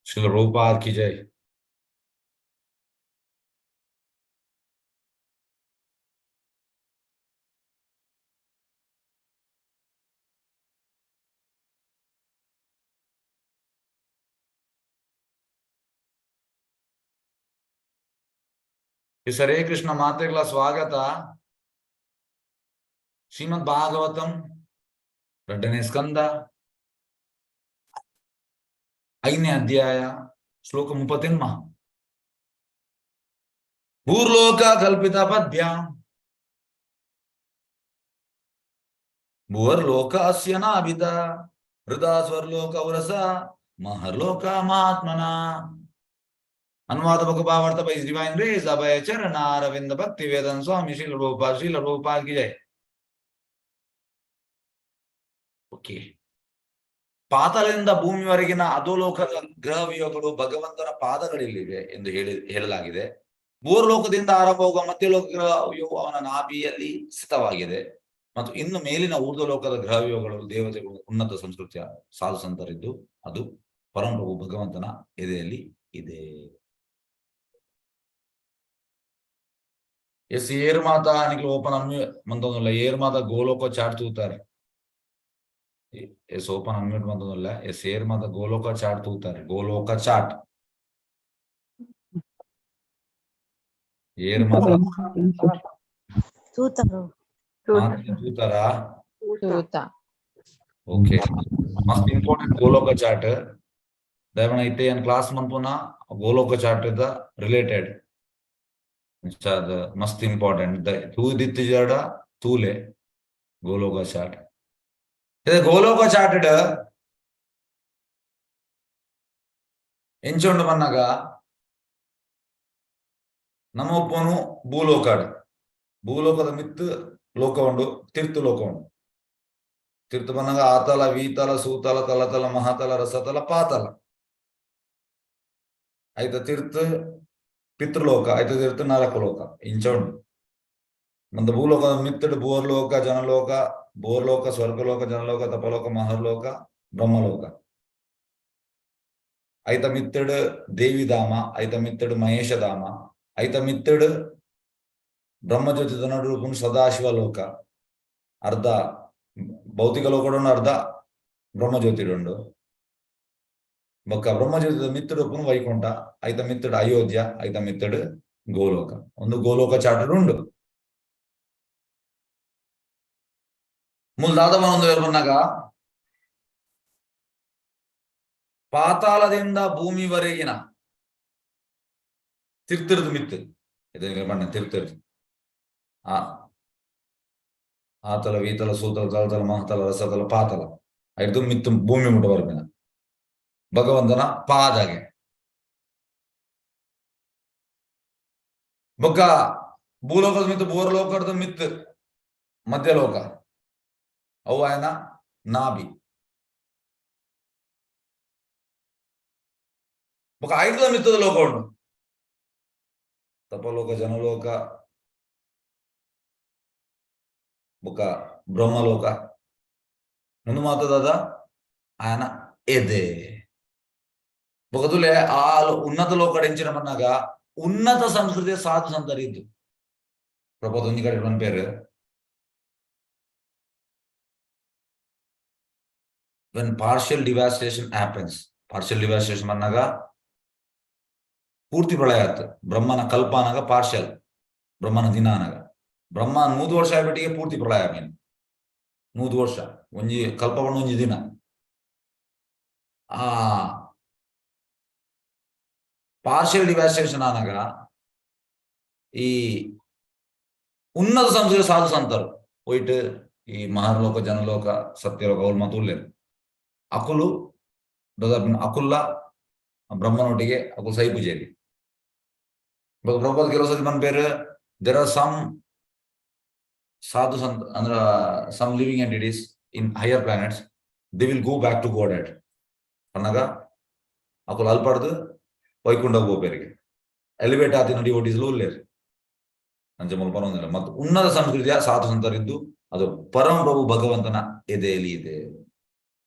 Srila Prabhupada ki jai. S Hare Krishna ಮಾತೆಗ್ಲ ಸ್ವಾಗತ. ಶ್ರೀಮದ್ ಭಾಗವತಂ ಎರಡನೇ ಸ್ಕಂದ, ಐದನೇ ಅಧ್ಯಾಯ, ಶ್ಲೋಕ 38. ಭೂರ್ಲೋಕ ಕಲ್ಪಿತ ಪದ್ಭ್ಯಾಂ ಭುವರ್ಲೋಕ ಅಸ್ಯ ನಾಭಿತ ಹೃದಾ ಸ್ವರ್ಲೋಕ ಉರಸ ಮಹರ್ಲೋಕ ಮಹಾತ್ಮನ. ಅನುವಾದ ಬೊಕ ಭಾವಾರ್ಥ ಬೈ ಡಿವೈನ್ ಗ್ರೇಸ್ ಅಭಯ ಚರಣ ಅರವಿಂದ ಭಕ್ತಿ ವೇದನ್ ಸ್ವಾಮಿ ಶ್ರೀಲ ಪ್ರಭುಪಾದ. ಶ್ರೀಲ ಪ್ರಭುಪಾದ ಕಿ ಜೈ. ಓಕೆ. ಪಾತಾಳದಿಂದ ಭೂಮಿವರೆಗಿನ ಅಧೋಲೋಕದ ಗ್ರಹ ವ್ಯೂಹಗಳು ಭಗವಂತನ ಪಾದಗಳಲ್ಲಿವೆ ಎಂದು ಹೇಳಲಾಗಿದೆ. ಭೂರ್ಲೋಕದಿಂದ ಆರಂಭವಾಗುವ ಮಧ್ಯಲೋಕ ಗ್ರಹ ವ್ಯೂಹವು ಅವನ ನಾಭಿಯಲ್ಲಿ ಸ್ಥಿತವಾಗಿದೆ ಮತ್ತು ಇನ್ನು ಮೇಲಿನ ಊರ್ಧ್ವಲೋಕದ ಗ್ರಹ ವ್ಯೂಹಗಳು ದೇವತೆಗಳು, ಉನ್ನತ ಸಂಸ್ಕೃತಿಯ ಸಾಧು ಸಂತರಿದ್ದು ಅದು ಪರಮಪ್ರಭು ಭಗವಂತನ ಎದೆಯಲ್ಲಿ ಇದೆ. ಎಸ್, ಏರ್ ಮಾತ ನಿಕ್ಲು ಓಪನ್ ಅನ್ಮ್ಯೂಟ್ ಮಂತೊಂದುಲ್ಲ. ಏರ್ ಮಾತ ಗೋಲೋಕ ಚಾಟ್ ತೂತಾರ್? ಎಸ್, ಓಪನ್ ಅನ್ಮ್ಯೂಟ್ ಮಂತೊಂದುಲ್ಲ. ಎಸ್, ಏರ್ ಮಾತ ಗೋಲೋಕ ಚಾಟ್ ತೂತಾರ್? ಗೋಲೋಕ ಚಾಟ್ ಏರ್ ಮಾತ? ತೂತರು. ತೂತಾರಾ? ತೂತ. ಓಕೆ, ಮಸ್ತ್ ಇಂಪಾರ್ಟೆಂಟ್ ಗೋಲೋಕ ಚಾಟ್. ದಯಮಣ ಇತ್ತೆ ಏನ್ ಕ್ಲಾಸ್ ಮನ್ಪುನ ಗೋಲೋಕ ಚಾಟ್ the related. ಮಸ್ತ್ ಇಂಪಾರ್ಟೆಂಟ್. ತೂದಿತ್ತಿಜಾಡ ತೂಲೆ ಗೋಲೋಕ ಚಾಟ್. ಇದೆ ಗೋಲೋಕ ಚಾಟ್ ಎಂಚ ಉಂಡು ಪನ್ನಗ, ನಮ್ಮ ಒಪ್ಪನು ಭೂಲೋಕಾಡ್. ಭೂಲೋಕದ ಮಿತ್ತು ಲೋಕ ಉಂಡು, ತಿರ್ತು ಲೋಕ ಉಂಡು. ತಿರ್ತು ಪನ್ನಗ ಆತಲ, ವೀತಲ, ಸೂತಲ, ತಲತಲ, ಮಹಾತಲ, ರಸತಲ, ಪಾತಲ. ಐತ ತಿರ್ತು ಪಿತೃಲೋಕ, ಐತ ತಿರ್ತು ನರಕಲೋಕ, ಇಂಚ ಉಂಡು. ಮಂದ ಭೂಲೋಕದ ಮಿತ್ತಡು ಭೂರ್ಲೋಕ, ಜನಲೋಕ, ಭೂರ್ಲೋಕ, ಸ್ವರ್ಗಲೋಕ, ಜನಲೋಕ, ತಪಲೋಕ, ಮಹರ್ಲೋಕ, ಬ್ರಹ್ಮಲೋಕ. ಐತ ಮಿತ್ತಡು ದೇವಿಧಾಮ, ಐತ ಮಿತ್ತಡು ಮಹೇಶಧಾಮ, ಐತ ಮಿತ್ತಡು ಬ್ರಹ್ಮಜ್ಯೋತಿ ನಡು ಸದಾಶಿವ ಲೋಕ. ಅರ್ಧ ಭೌತಿಕ ಲೋಕಡುಂಡು, ಅರ್ಧ ಬ್ರಹ್ಮಜ್ಯೋತಿಡುಂಡು. ಬೊಕ್ಕ ಬ್ರಹ್ಮಜ್ಯೋತಿದ ಮಿತ್ತಡು ಉಪ್ಪುನು ವೈಕುಂಠ, ಐತ ಮಿತ್ತಡು ಅಯೋಧ್ಯ, ಐತ ಮಿತ್ತಡು ಗೋಲೋಕ. ಒಂದು ಗೋಲೋಕ ಚಾಟಡ್ ಉಂಡು. ಮೂಲು ದಾದ ಒಂದು ಬಂದಾಗ, ಪಾತಾಳದಿಂದ ಭೂಮಿವರೆಗಿನ ತಿರ್ತಿರ್ದು ಮಿತ್ತು ಇದನ್ನ ಬಣ್ಣ ತಿರ್ತಿರ್ದು ಆ ಆತಲ, ವೀತಲ, ಸೂತಲ, ತಲತಲ, ಮಹತಲ, ರಸತಲ, ಪಾತಲ, ಐದು ಮಿತ್ತು ಭೂಮಿ ಮುಟ್ಟ ಬರ್ಪಿನ ಭಗವಂತನ ಪಾದಗೆ. ಬೊಕ್ಕ ಭೂಲೋಕದ ಮಿತ್ತು, ಭೂರ್ಲೋಕದ ಮಿತ್ತು ಮಧ್ಯಲೋಕ, ಅವು ಆಯನ ನಾಭಿ. ಬೊಕ್ಕ ಐದುಲ ಮಿತ್ತದ ಲೋಕ ಉಂಡು, ತಪಲೋಕ, ಜನಲೋಕ, ಬೊಕ್ಕ ಬ್ರಹ್ಮಲೋಕ. ಮುಂದೆ ಮಾತದಾದ ಆಯನ ಎದೆ. ಬೊಕದುಲೆ ಆ ಉನ್ನತ ಲೋಕ ಎಂಚಿನ ಪನ್ನಗ, ಉನ್ನತ ಸಂಸ್ಕೃತಿಯ ಸಾಧು ಸಂತರಿದ್ದು. ಪ್ರಬೋಧ ಒಂಜಿ ಕಡೆ ಪನ್ಪೇರು, when partial devastation happens, partial devastation ಪನ್ನಗ ಪೂರ್ತಿ ಪ್ರಳಯ ಆತು. ಬ್ರಹ್ಮನ ಕಲ್ಪ ಅನಾಗ ಪಾರ್ಷಿಯಲ್, ಬ್ರಹ್ಮನ ದಿನ ಅನಾಗ. ಬ್ರಹ್ಮ 100 ವರ್ಷ ಆಗ್ಬಿಟ್ಟಿಗೆ ಪೂರ್ತಿ ಪ್ರಳಯ ಮೀನ್. 100 ವರ್ಷ ಒಂಜಿ ಕಲ್ಪ ಪಂಡ ಒಂಜಿ ದಿನ. ಆ ಪಾರ್ಷಿಯಲ್ ಡಿವಾಸ್ಟೇಷನ್ ಆನಾಗ ಈ ಉನ್ನತ ಸಂಸ್ಕೃತಿ ಸಾಧು ಸಂತರು ಒಯ್ಟ್ ಈ ಮಹರ್ಲೋಕ, ಜನಲೋಕ, ಸತ್ಯಲೋಕ ಅವ್ರು ಮಾತು ಉಲ್ಲೇರು. ಅಕುಲು ಅಕುಲ್ಲ ಬ್ರಹ್ಮನೊಟ್ಟಿಗೆ ಅಕುಲು ಸೈ ಪೂಜೆಯಲ್ಲಿ. ಪ್ರಭುಪಾದ ಕೆಲವು ಸತಿ ಪನ್ಪೇರು, there are some ಸಾಧು ಸಂತ ಅಂದ್ರ some living entities in higher planets, they will go back to Godhead ಪನ್ನಗ ಅಕುಲು ಅಲ್ಪಡ್ದು ವೈಕುಂಠ ಪೋಪೆರಿಗೆ. ಎಲಿವೇಟ್ ಆತಿನ ಡಿವೋಟೀಸ್ ಉಲ್ಲೇರು. ಅಂಚ ಮುಲ್ಪ ಪನೊಂದಿಲ್ಲ. ಮತ್ತು ಉನ್ನತ ಸಂಸ್ಕೃತಿಯ ಸಾಧು ಸಂತರಿದ್ದು ಅದು ಪರಮ ಪ್ರಭು ಭಗವಂತನ ಎದೆಯಲ್ಲಿ ಇದೆ,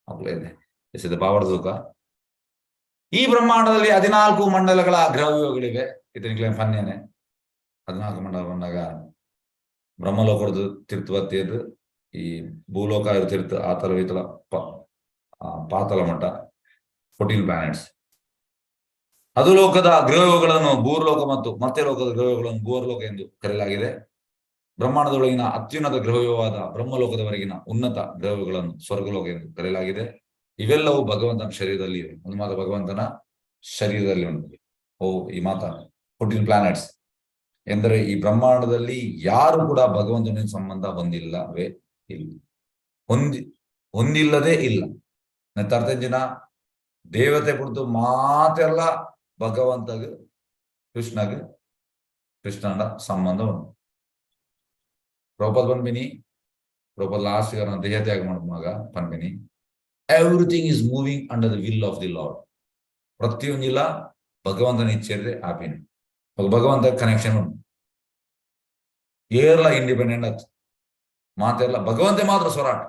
ಅಕುಲ ಎದೆ ಎಸೆದ ಪಾವರ್ದುಕ. ಈ ಬ್ರಹ್ಮಾಂಡದಲ್ಲಿ 14 ಮಂಡಲಗಳ ಗ್ರಹಗಳಿವೆ. ಇತನಿಕ್ಲೆ ಪನ್ನೇನೆ 14 ಮಂಡಲ ಬಂದಾಗ ಬ್ರಹ್ಮಲೋಕದ ತಿರ್ತುವತ್ತೇದು ಈ ಭೂಲೋಕ ತಿರ್ತು ಆತಲ ಈತಲ ಪಾತಲ ಮಟ್ಟ 14 ಪ್ಲಾನೆಟ್ಸ್. ಅಧೋಲೋಕದ ಗ್ರಹಗಳನ್ನು ಭೂರ್ಲೋಕ ಮತ್ತು ಮರ್ತ್ಯಲೋಕದ ಗ್ರಹಗಳನ್ನು ಭೂವರ್ಲೋಕ ಎಂದು ಕರೆಯಲಾಗಿದೆ. ಬ್ರಹ್ಮಾಂಡದೊಳಗಿನ ಅತ್ಯುನ್ನತ ಗ್ರಹವಾದ ಬ್ರಹ್ಮಲೋಕದವರೆಗಿನ ಉನ್ನತ ಗ್ರಹಗಳನ್ನು ಸ್ವರ್ಗಲೋಕ ಎಂದು ಕರೆಯಲಾಗಿದೆ. ಇವೆಲ್ಲವೂ ಭಗವಂತನ ಶರೀರದಲ್ಲಿ ಇವೆ. ಒಂದು ಮಾತು ಭಗವಂತನ ಶರೀರದಲ್ಲಿ ಉಂಟು. ಓ, ಈ ಮಾತ 14 ಪ್ಲಾನೆಟ್ಸ್ ಎಂದರೆ ಈ ಬ್ರಹ್ಮಾಂಡದಲ್ಲಿ ಯಾರು ಕೂಡ ಭಗವಂತನ ಸಂಬಂಧ ಹೊಂದಿಲ್ಲವೇ ಇಲ್ಲ, ಹೊಂದಿಲ್ಲದೆ ಇಲ್ಲ. ಅರ್ಥ ದೇವತೆ ಪುಡ್ದು ಮಾತೆಲ್ಲ ಭಗವಂತಗ ಕೃಷ್ಣಗ ಕೃಷ್ಣನ ಸಂಬಂಧ ಉಂಟು. ಪ್ರಭುಪಾದ ಪನ್ಪಿನಿ, ಪ್ರಭುಪಾದ ಲಾಸ್ಟ್ ದೇಹ ತ್ಯಾಗ ಮಗ ಪನ್ಪಿನಿ, "Everything is moving under the will of the Lord." ಪ್ರತಿಯೊಂದಿಲ್ಲ ಭಗವಂತನ ಇಚ್ಛೆ ಆಪಿನಿ. ಭಗವಂತ ಕನೆಕ್ಷನ್ ಉಂಟು. ಏರ್ಲ ಇಂಡಿಪೆಂಡೆಂಟ್ ಆತ್ ಮಾತೆಲ್ಲ ಭಗವಂತೆ ಮಾತ್ರ ಸ್ವರಾಟ್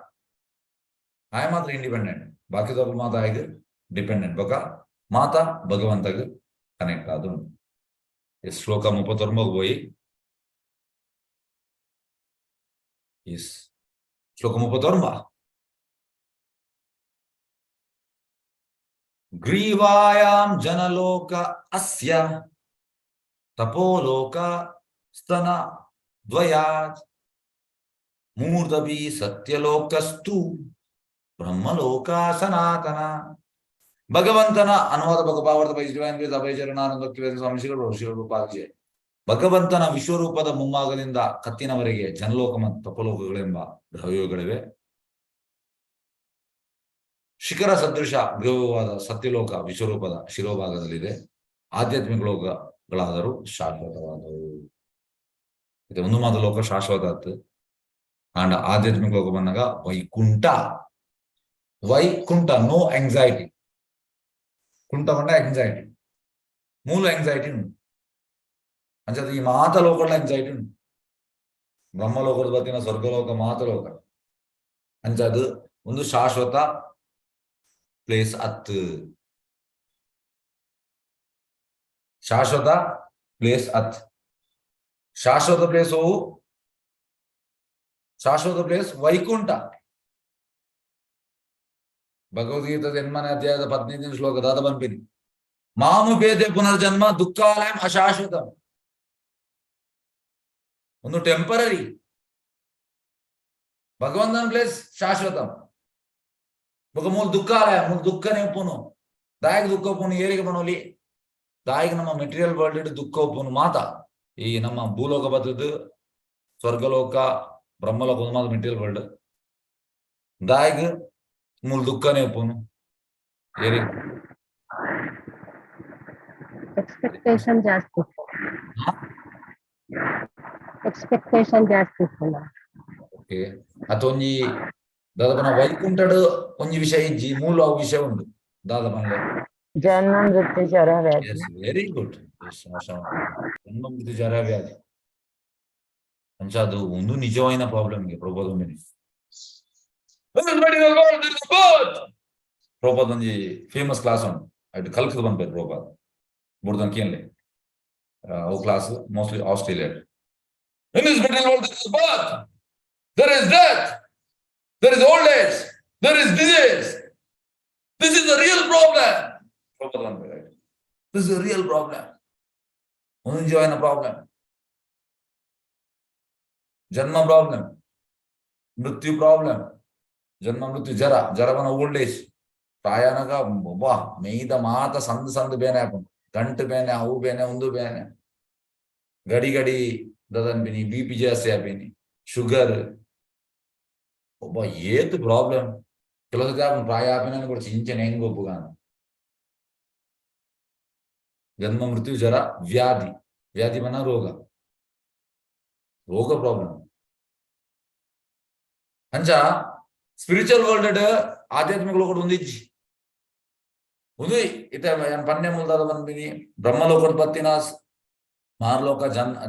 ಆಯ ಮಾತ್ರ ಇಂಡಿಪೆಂಡೆಂಟ್, ಬಾಕಿದವ್ರು ಮಾತ್ರ ಆಯ್ತು ಡಿಪೆಂಡೆಂಟ್. ಬೊಕ ಮಾತಾ ಭಗವಂತಗ್ ಕನೆಕ್ಟ್ ಆದ ಉಂಟು. ಶ್ಲೋಕ 39 ಪೋಯಿ. ಎಸ್, ಶ್ಲೋಕ 39. ಗ್ರೀವಾಯಾಂ ಜನಲೋಕ ಅಸ್ಯ ತಪೋಲೋಕ ಸ್ತನ ದ್ವಯಾತ್ ಮೂರ್ಧಭಿ ಸತ್ಯಲೋಕಸ್ತು ಬ್ರಹ್ಮಲೋಕ ಸನಾತನ. ಭಗವಂತನ ಅನುವಾದ ಭಗಭಾವಾರ್ಥ ಸ್ವಾಮಿ ಶ್ರೀಗಳು. ಭಗವಂತನ ವಿಶ್ವರೂಪದ ಮುಂಭಾಗದಿಂದ ಕತ್ತಿನವರೆಗೆ ಜನಲೋಕ ಮತ್ತು ತಪಲೋಕಗಳೆಂಬ ಗ್ರಹಗಳಿವೆ. ಶಿಖರ ಸದೃಶ ಗೃಹವಾದ ಸತ್ಯಲೋಕ ವಿಶ್ವರೂಪದ ಶಿರೋಭಾಗದಲ್ಲಿದೆ. ಆಧ್ಯಾತ್ಮಿಕ ಲೋಕಗಳಾದರೂ ಶಾಶ್ವತವಾದವು. ಇದು ಒಂದು ಮಾತು ಲೋಕ ಶಾಶ್ವತ ಆತು. ಅಂಡ್ ಆಧ್ಯಾತ್ಮಿಕ ಲೋಕ ಬಂದಾಗ ವೈಕುಂಠ, ವೈಕುಂಠ ನೋ ಆಂಗ್ಸೈಟಿ. ಕುಂಠ ಪಂಡ ಆಂಗ್ಸೈಟಿ, ಮೂಲ ಆಂಗ್ಸೈಟಿ ಉಂಟು. ಅಂಚದ ಈ ಮಾತ ಲೋಕಗಳ ಆಂಗ್ಸೈಟಿ ಉಂಟು. ಬ್ರಹ್ಮಲೋಕದ ಬತ್ತಿನ ಸ್ವರ್ಗಲೋಕ ಮಾತಲೋಕ ಅಂಚ ಅದು ಒಂದು ಶಾಶ್ವತ ಪ್ಲೇಸ್ ಅತ್, ಶಾಶ್ವತ ಪ್ಲೇಸ್ ಅತ್. ಶಾಶ್ವತ ಪ್ಲೇಸ್ ಅವು, ಶಾಶ್ವತ ಪ್ಲೇಸ್ ವೈಕುಂಠ. ಭಗವದ್ಗೀತೆ ಎನ್ಮನೆ ಅಧ್ಯಾಯದ 15ನೇ ಶ್ಲೋಕ ದಾದ ಪನ್ಪಿನಿ, ಮಾಮುಪೇತೆ ಪುನರ್ಜನ್ಮ ದುಃಖಾಲಯಂ ಅಶಾಶ್ವತ. ಒಂದು ಟೆಂಪರರಿ. ಭಗವಂತನ ಪ್ಲೇಸ್ ಶಾಶ್ವತ. ಬೊಕ ಮೂಲ ದುಃಖಾಲಯ, ಮೂಲ ದುಃಖನೇ ಉಪ್ಪುನು. ದಾಯಿಗ್ ದುಃಖ ಉಪ್ಪುನು? ಏರಿಗೆ ಪನೊಲಿ? ದಾಯಿಗ್ ನಮ್ಮ ಮೆಟೀರಿಯಲ್ ವರ್ಲ್ಡ್ ದುಃಖ ಉಪ್ಪುನು ಮಾತ. ಈ ನಮ್ಮ ಭೂಲೋಕ ಬತ್ತದು ಸ್ವರ್ಗಲೋಕ ಬ್ರಹ್ಮಲೋಕ ಒಂದು ಮಾತ ಮೆಟೀರಿಯಲ್ ವರ್ಲ್ಡ್. ದಾಯಿಗ್ ಮೂಲ ದುಃಖನೇ ಉಪ್ಪುನು ಏರಿಗೆ? ಎಕ್ಸ್ಪೆಕ್ಟೇಷನ್ ಜಾಸ್ತಿ, ಎಕ್ಸ್ಪೆಕ್ಟೇಷನ್ ಜಾಸ್ತಿ ಇತ್ತಲ್ಲ. ಓಕೆ, ಅತ್ತ ಒಂಜಿ ದಾದಪನ ವೈಕುಂಠಡ್ ಒಂಜಿ ವಿಷಯ ಇಜ್ಜಿ, ಮೂಲ ಅವು ವಿಷಯ ಉಂಡು ದಾದಪನ್ಲೆ. ಜನ್ಮ ಮೃತ್ಯು ಜರ ವ್ಯಾಧಿ. Yes, very good. ಜನ್ಮ ಮೃತ್ಯು ಜರ ವ್ಯಾಧಿ. ಅಂಚ ಅದು ಒಂದು ನಿಜವಾದ ಪ್ರಾಬ್ಲಮ್ ಗೆ ಪ್ರಭುಪಾದ ಪ್ರಭುಪಾದ ಒಂಜಿ ಫೇಮಸ್ ಕ್ಲಾಸ್ ಉಂಟು. ಅಟ್ ಕಲ್ಕದ ಪನ್ಪೆರ್ ಪ್ರಭುಪಾದ ಬುಡ್ದನ್ ಕೇನ್ಲೆ. ಅವು class mostly Australia. In this material world, there is birth, there is death, there is old age, there is disease. This is the real problem. Prabhupada ಪನ್ಪೆರ್, right? This is a real problem. ಒಂದು ನಿಜವಾದ problem. ಜನ್ಮ problem, ಮೃತ್ಯು problem, ಜನ್ಮ ಮೃತ್ಯು ಜರ, ಜರವನ old age. ಪ್ರಾಯನಗ ಒಬ್ಬ ಮೇಯ್ದ ಮಾತ ಸಂದ್ ಸಂದ್ ಬೇನೆ ಆಪುಂಡು. ಗಂಟು ಬೇನೆ, ಅವು ಬೇನೆ, ಒಂದು ಬೇನೆ, ಗಡಿ ಗಡಿ ದದನ್ಪಿನಿ, ಬಿಪಿ ಜಾಸ್ತಿ ಆಪಿನಿ, ಶುಗರ್, ಒಬ್ಬ ಏತ್ ಪ್ರಾಬ್ಲಮ್. ಕೆಲವು ಸತಿ ಆಪುಂಡು ಪ್ರಾಯ ಆಪಿನ ಕೂಡ ಚಿಂಚನೆ ಹೆಂಗ್ ಒಪ್ಪುಗಾನ. ಜನ್ಮ ಮೃತ್ಯು ಜರ ವ್ಯಾಧಿ, ವ್ಯಾಧಿ ಬನ ರೋಗ, ರೋಗ ಪ್ರಾಬ್ಲಮ್. ಅಂಚ ಸ್ಪಿರಿಚುವಲ್ ವರ್ಲ್ಡ್ ಆಧ್ಯಾತ್ಮಿಕ ಲೋಕಡ್ ಒಂದಿಜ್ಜಿ. ಒಂದು ಇತ ಪನ್ನೆ ಮೂಲದಾದ ಪನ್ಪಿನಿ, ಬ್ರಹ್ಮಲೋಕಡ್ ಬತ್ತಿನ ಮಾರ್ಲೋಕ,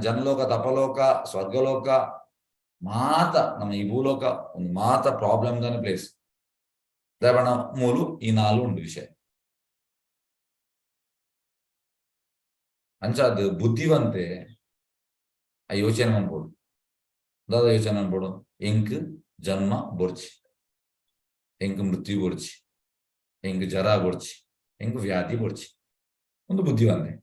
ಜನಲೋಕ, ತಪಲೋಕ, ಸ್ವರ್ಗಲೋಕ ಮಾತ ನಮ್ಮ ಈ ಭೂಲೋಕ ಒಂದು ಮಾತ ಪ್ರಾಬ್ಲಮ್ ದಾನೆ ಪ್ಲೇಸ್. ದಾಯೆ ಮೂಲು ಈ ನಾಲ್ ಉಂಡು ವಿಷಯ. ಅಂಚಾದ್ ಬುದ್ಧಿವಂತೆ ಆ ಯೋಚನೆ ಮನ್ಪೊಡು. ದಾದ ಯೋಚನೆ ಮನ್ಪೊಡು? ಎಂಕ್ ಜನ್ಮ ಬೊರ್ಚಿ, ಎಂಕ್ ಮೃತ್ಯು ಬೊರ್ಚಿ, ಎಂಕ್ ಜರ ಬೊರ್ಚಿ, ಎಂಕ್ ವ್ಯಾಧಿ ಬೊರ್ಚಿ. ಒಂದು ಬುದ್ಧಿವಂತೆ.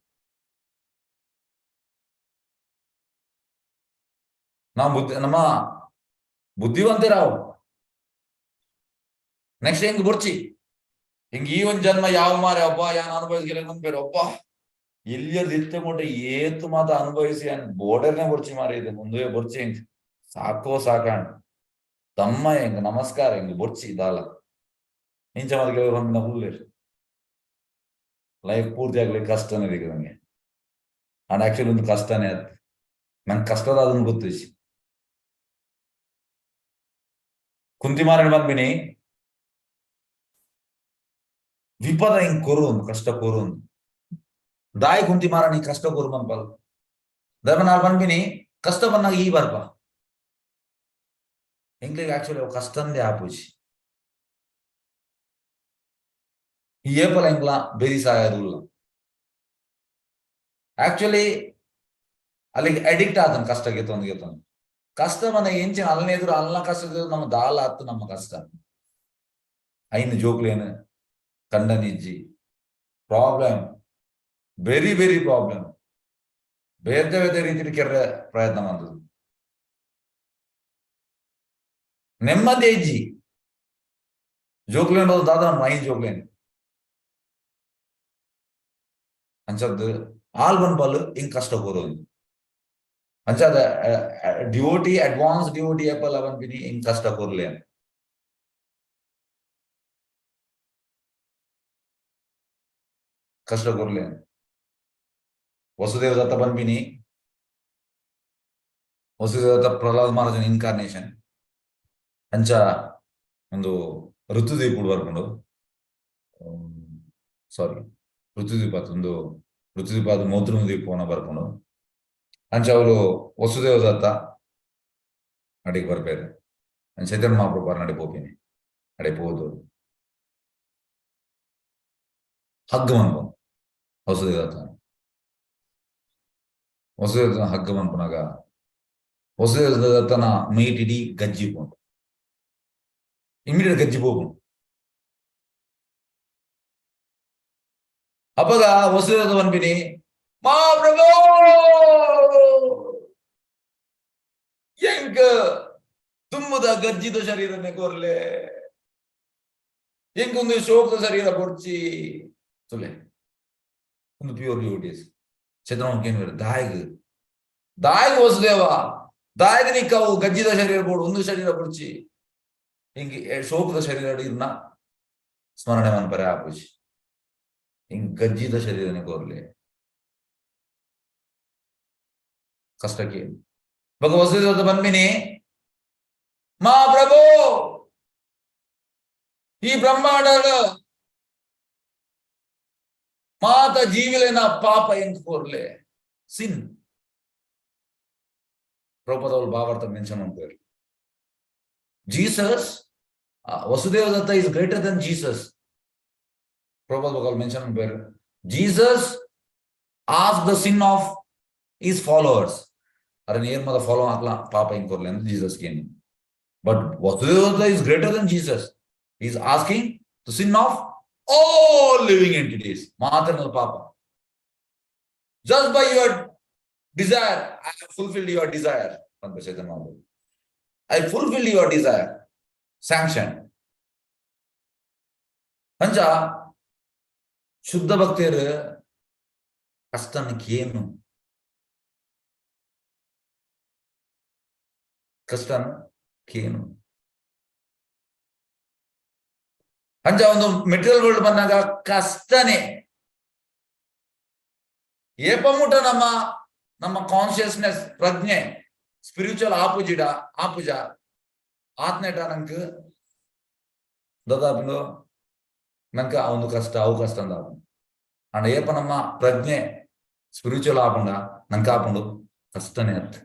ನಾವು ಬುದ್ಧಿ ನಮ್ಮ ಬುದ್ಧಿವಂತೆರಾವು. ನೆಕ್ಸ್ಟ್ ಹೆಂಗ್ ಬೊರ್ಚಿ, ಹಿಂಗ್ ಈ ಒಂದ್ ಜನ್ಮ ಯಾವ ಮಾರೆ ಅಬ್ಬ ಯಾನ್ ಅನುಭವಿಸ್ಗೆಲ್ಲ ಅನ್ಬೇರು ಅಬ್ಬ ಎಲ್ಲಿಯರ್ದು ಇತ್ತಗೊಂಡ ಏತು ಮಾತ ಅನುಭವಿಸಿ ಅನ್ ಬೋರ್ಡರ್ನೇ ಬೊರ್ಚಿ ಮಾರಿ ಇದೆ ಮುಂದುವೆ ಬೊರ್ಚಿ ಹೆಂಗ್ ಸಾಕೋ ಸಾಕಾಣ್ ತಮ್ಮ ಹೆಂಗ್ ನಮಸ್ಕಾರ ಹೆಂಗ್ ಬೊರ್ಚಿ ದಾಲ ಇಂಚ ಮಾತ ಕೆಲವರು ಬಂದಿನ ಉಲ್ಲೇರು. ಲೈಫ್ ಪೂರ್ತಿ ಆಗ್ಲಿಕ್ಕೆ ಕಷ್ಟನೇ ಇದೆ ನಂಗೆ. ಅಂಡ್ ಆಕ್ಚುಲಿ ಒಂದು ಕಷ್ಟನೇ ಅದು, ನಂಗೆ ಕಷ್ಟದ ಅದನ್ನು ಗೊತ್ತು. ಕುಂತಿ ಮಾರಣ ಬಂದ್ಬಿನಿ ವಿಪದ ಹಿಂಗ್ ಕೊರು ಕಷ್ಟ ಕೊರು ದಾಯಿ ಕುಂತಿ ಮಾರಣ ಕಷ್ಟ ಕೊರು ಮನ್ಪಲ್ ಧರ್ಮ ನಾಲ್ ಬಂದ್ಬಿನಿ ಕಷ್ಟ ಬಂದಾಗ ಈ ಬರ್ಪ ಎಂಕ್ಲಿಗೆ ಆಕ್ಚುಲಿ ಅವು ಕಷ್ಟಂದೇ ಆಪುಜಿ. ಈ ಏಪಲ ಎಂಕ್ಲ ಬೆರಿ ಸಾಯದುಲ್ಲ. ಆಕ್ಚುಲಿ ಅಲ್ಲಿಗೆ ಅಡಿಕ್ಟ್ ಆತನ ಕಷ್ಟ ಗೆತ್ತೊಂದು ಗೆತ್ತೊಂದು ಕಷ್ಟ ಬಂದ ಎಂಚಿನ ಅಲ್ನ ಎದುರು ಅಲ್ನ ಕಷ್ಟ ನಮ್ಮ ದಾಲ ಆತು ನಮ್ಮ ಕಷ್ಟ. ಐನು ಜೋಕ್ಲೇನು ಕಂಡನಿಜ್ಜಿ ಪ್ರಾಬ್ಲಮ್, ವೆರಿ ವೆರಿ ಪ್ರಾಬ್ಲಮ್. ಬೇರೆ ಬೇರೆ ರೀತಿಯಲ್ಲಿ ಕೆರ್ರೆ ಪ್ರಯತ್ನ ಬಂದದ್ದು ನೆಮ್ಮದಿ ಇಜ್ಜಿ. ಜೋಕ್ಲೇನ್ ದಾದ ಮೈ ಜೋಕ್ಲೇನ್ ಅಂಚದ್ದು ಆಲ್ ಬನ್ಪಲ್ ಹಿಂಗ್ ಕಷ್ಟ ಕೊರೋದು. ಅಂಚಾದ ಡಿವೋಟಿ, ಅಡ್ವಾನ್ಸ್ ಡಿವೋಟಿ ಏಪಲ್ ಪನ್ಪಿನಿ ಹಿಂಗ್ ಕಷ್ಟ ಕೊರ್ಲೆ. ಕಷ್ಟ ಕೊರ್ಲೆ. ವಸುದೇವ ದತ್ತ ಪನ್ಪಿನಿ, ವಸುದೇವ ದತ್ತ ಪ್ರಹ್ಲಾದ್ ಮಹಾರಾಜನ ಇನ್ಕಾರ್ನೇಷನ್. ಅಂಚ ಒಂದು ಋತುದೀಪ ಬರ್ಕೊಂಡು, ಸಾರಿ, ಋತುದೀಪ ಒಂದು ಋತುದೀಪ ಅದು ಮೋದ್ರ ದೀಪವನ್ನ ಬರ್ಕೊಂಡು. ಅಂಚ ಅವರು ವಸುದೇವ ದತ್ತ ಅಡಿಗೆ ಬರ್ಬೇರು. ಚೈತನ್ಯ ಮಹಾಪ್ರಭು ನಡೆ ಪೋಪಿನಿ ಅಡೆ ಪೋದು ಹಗ್ಗ ಮನ್ಪು ವಸುದೇವ ದತ್ತ. ವಸುದೇವ ದತ್ತನ ಹಗ್ಗ ಮನ್ಪುನಾಗ ವಸುದೇವ ದತ್ತನ ಮೈಟಿಡಿ ಗಜ್ಜಿ ಪೋಂಡು, ಇಮಿಡಿಯೇಟ್ ಗಜ್ಜಿ ಪೋಪುಂಡು. ಅಪಗ ವಸುದೇವ ಪನ್ಪಿನಿ ಮಹಾಪ್ರಭು ಎಂಕ್ ತುಂಬುದ ಗಜ್ಜಿದ ಶರೀರನೆ ಕೊರ್ಲೆ, ಎಂಕೊಂದು ಶೋಕದ ಶರೀರ ಕೊರ್ಚಿ ತುಲೆ. ಒಂದು ಪ್ಯೂರ್ ಡಿವೋಟೀಸ್ ಚಂದ್ರಮುಖಿ ದಾಯಿಗ್ ದಾಯಿಗ್ ವಸುದೇವ ದಾಯಿಗ್ ನಿಕ್ಕವು ಗಜ್ಜಿದ ಶರೀರ ಬೋಡು, ಒಂದು ಶರೀರ ಕೊರ್ಚಿ, ಹಿಂಗೆ ಶೋಕದ ಶರೀರ ಇರ್ನ ಸ್ಮರಣೆ ಮನ್ಪರೆ ಆಪುಜಿ, ಹಿಂಗ್ ಗಜ್ಜಿದ ಶರೀರನೆ ಕೊರ್ಲೆ. ಕಷ್ಟಕ್ಕೆ ಬಗ ವಸುದೇವ ಬಂದ್ಮಿನಿ ಮಹಾಪ್ರಭು ಈ ಬ್ರಹ್ಮಾಂಡ ಮಾತ ಜೀವಿಲೆನ ಪಾಪ ಎಂಕ್ ಕೋರ್ಲೆ, ಸಿನ್. ಪ್ರಭುಪಾದವರು ಭಾವಾರ್ಥ ಮೆನ್ಷನ್ ಮಾಡ್ತಾರೆ. Jesus, Vasudeva Datta is greater than Jesus. Prabhupada Bhagavan mention ಮಾಡ್ತಾರೆ, Jesus ask the sin of his followers. ಅರೆ ನೇರ್ ಮದ ಫಾಲೋ ಹಾಕ್ಲಾ ಪಾಪ ಹಿಂಗ್ ಕೊರ್ಲೆ ಅಂತ ಜೀಸಸ್ ಏನು. But Vasudeva Datta is greater than Jesus, is asking the sin of all living entities. ಮಾತ್ರ ಪಾಪ. Just by your desire, I have fulfilled your desire. ಅಂತ ಚೈತನ್ಯ ಮಹಾಪ್ರಭು. I fulfilled your desire. Sanction. ಅಂಚ ಶುದ್ಧ ಭಕ್ತಿಯರು ಕಷ್ಟನಕ್ಕೇನು ಕಷ್ಟನಕ್ಕೇನು. ಅಂಚ ಒಂದು ಮೆಟೀರಿಯಲ್ ವರ್ಲ್ಡ್ ಬಂದಾಗ ಕಷ್ಟನೇ. ಏಪಮುಟ ನಮ್ಮ ನಮ್ಮ ಕಾನ್ಶಿಯಸ್ನೆಸ್ ಪ್ರಜ್ಞೆ ಸ್ಪಿರಿಚುವಲ್ ಆಪುಜಿಡ ಆಪುಜ ಆತ್ನೇಟ ನಂಕ್ ದದಾಪುಂಡು ನಂಕ ಒಂದು ಕಷ್ಟ ಅವು ಕಷ್ಟ ಅಂದ. ಅಂಡ ಏಪ ನಮ್ಮ ಪ್ರಜ್ಞೆ ಸ್ಪಿರಿಚುವಲ್ ಆಪುಂಡ ನಂಕ ಆಪುಂಡು ಕಷ್ಟನೇ ಅತ್.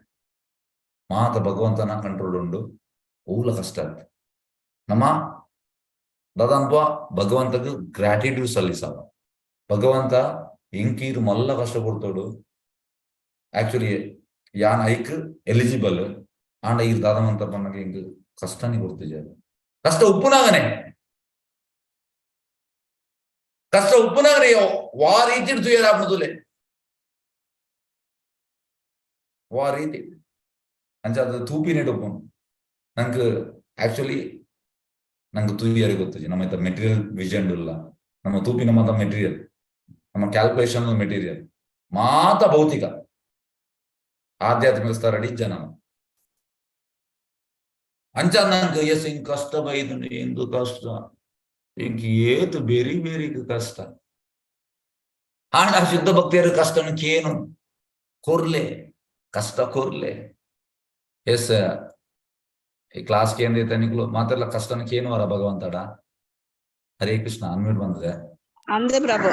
ಮಾತ ಭಗವಂತನ ಕಂಟ್ರೋಲ್ ಉಂಡು ಓಲ ಕಷ್ಟ ಅತ್. ನಮ್ಮ ದಾದ ಅನ್ಪ ಭಗವಂತಗ್ ಗ್ರಾಟಿಟ್ಯೂಡ್ ಸಲ್ಲಿಸಾವ. ಭಗವಂತ ಎಂಕ್ ಈರ್ ಮಲ್ಲ ಕಷ್ಟ ಕೊಡ್ತೋಡು. ಆಕ್ಚುಲಿ ಯಾನ್ ಐಕ್ ಎಲಿಜಿಬಲ್. ಆಂಡ ಈರ್ ದಾದ ಮಂತ ಪನ್ನಗ ಎಂಕ್ ಕಷ್ಟನೇ ಕೊಡ್ತಿಜಾರ. ಕಷ್ಟ ಉಪ್ಪುನಾಗನೆ, ಕಷ್ಟ ಉಪ್ಪುನಾಗನೆ ವಾ ರೀತಿ ತುಯರ ಆಪುದುಲೆ, ವಾ ರೀತಿ ಅಂಚ ಅದು ತೂಪಿನೇಟ್ ಉಪ್ಪುನು. ನಂಕ್ ಆಕ್ಚುಲಿ ನಂಗೆ ತೂಯರೆ ಗೊತ್ತುಜಿ. ನಮ್ಮ ಇತ್ತ ಮೆಟೀರಿಯಲ್ ವಿಷನ್ ಉಲ್ಲ, ನಮ್ಮ ತೂಪಿನ ಮಾತ ಮೆಟೀರಿಯಲ್, ನಮ್ಮ ಕ್ಯಾಲ್ಕುಲೇಷನ್ ಮೆಟೀರಿಯಲ್ ಮಾತ ಭೌತಿಕ. ಆಧ್ಯಾತ್ಮಿಕ ಸ್ತರಡಿ ಜನ ಅಂಚ ನಂಗೆ ಎಸ್ ಹಿಂಗ್ ಕಷ್ಟ ಬೈದು, ಹಿಂಗ್ ಕಷ್ಟ, ಇಂಕ್ ಏತ್ ಬೇರಿ ಬೇರಿ ಕಷ್ಟ. ಆಂಡ ಶುದ್ಧ ಭಕ್ತಿಯರು ಕಷ್ಟನು ಕೇನು ಕೊರ್ಲೆ, ಕಷ್ಟ ಕೊರ್ಲೆ. ಎಸ್ ಈ ಕ್ಲಾಸ್ ಕೇಂದ್ರಿತ ನಿಕ್ಲು ಮಾತೆಲ್ಲ ಕಷ್ಟನ ಕೇನುವಾರ ಭಗವಂತಡ. ಹರೇ ಕೃಷ್ಣ. ಅನ್ಮ್ಯೂಟ್ ಬಂದಿದೆ. ಅಂದೆ ಪ್ರಭು.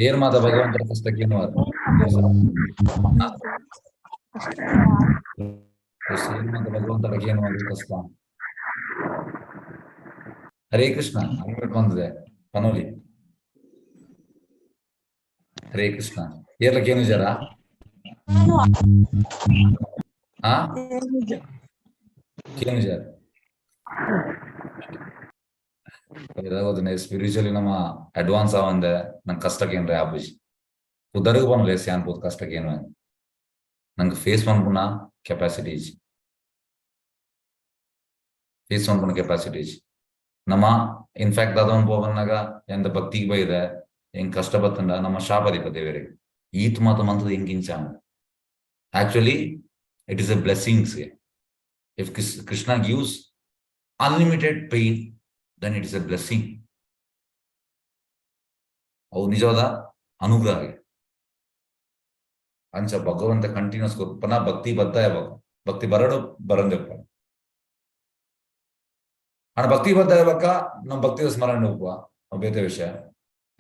ಏರ್ ಮಾತ ಭಗವಂತಡ ಕಷ್ಟ ಕೇನುವಾರ? ಎಸ್, ಏರ್ ಮಾತ ಭಗವಂತಡ ಕೇನುವಾರ ಕಷ್ಟ? ಹರೇ ಕೃಷ್ಣ. ಅನ್ಮ್ಯೂಟ್ ಬಂದಿದೆ ಪನೋಲಿ. ಹರೇ ಕೃಷ್ಣ. ಏರ್ಲ ಕೇನು ಜರ? ಆ ಕೇನು ಜರ ಸ್ಪಿರಿಚುವಲಿ ನಮ್ಮ ಅಡ್ವಾನ್ಸ್ ಆವಂದೆ ನಂಗೆ ಕಷ್ಟಕ್ಕೇನ್ರೆ ಆಪುಜಿ. ಉದರ್ಗ್ ಪನ್ಲೆ ಸ್ಯಾನ್ ಪೋತ್ ಕಷ್ಟಕ್ಕೇನು ನಂಗೆ ಫೇಸ್ ಮನ್ಪುನ ಕೆಪಾಸಿಟಿ ಇಜ್ಜಿ, ಫೇಸ್ ಮನ್ಪುನ ಕೆಪಾಸಿಟಿ ಇಜ್ಜಿ. ನಮ್ಮ ಇನ್ಫ್ಯಾಕ್ಟ್ ದಾದ ಪೋವನ್ನಾಗ ಎಂತ ಭಕ್ತಿಗೆ ಬೈದೆ ಹೆಂಗ್ ಕಷ್ಟ ಬತ್ತಂಡ ನಮ್ಮ ಶಾಪದೀಪ ದೇವರಿಗೆ ಈತ್ ಮಾತ ಮಂತದ ಹಿಂಗಿಂಚ. Actually it is a blessings. If Krishna gives unlimited pain, then it is a blessing. ಅವು ನಿಜವಾದ ಅನುಗ್ರಹ. ಅಂಚ ಭಗವಂತ ಕಂಟಿನ್ಯೂಸ್ ಕೊರ್ಪನ ಭಕ್ತಿ ಬದ್ಧ ಯಾವಾಗ ಭಕ್ತಿ ಬರಡು ಬರಂದೆಪ್ಪ. ಅಣ್ಣ ಭಕ್ತಿ ಬದ್ಧ ಯಾವಾಗ ನಮ್ಮ ಭಕ್ತಿದ ಸ್ಮರಣೆ ಉಪ್ಪುವ ಬೇತೆ ವಿಷಯ.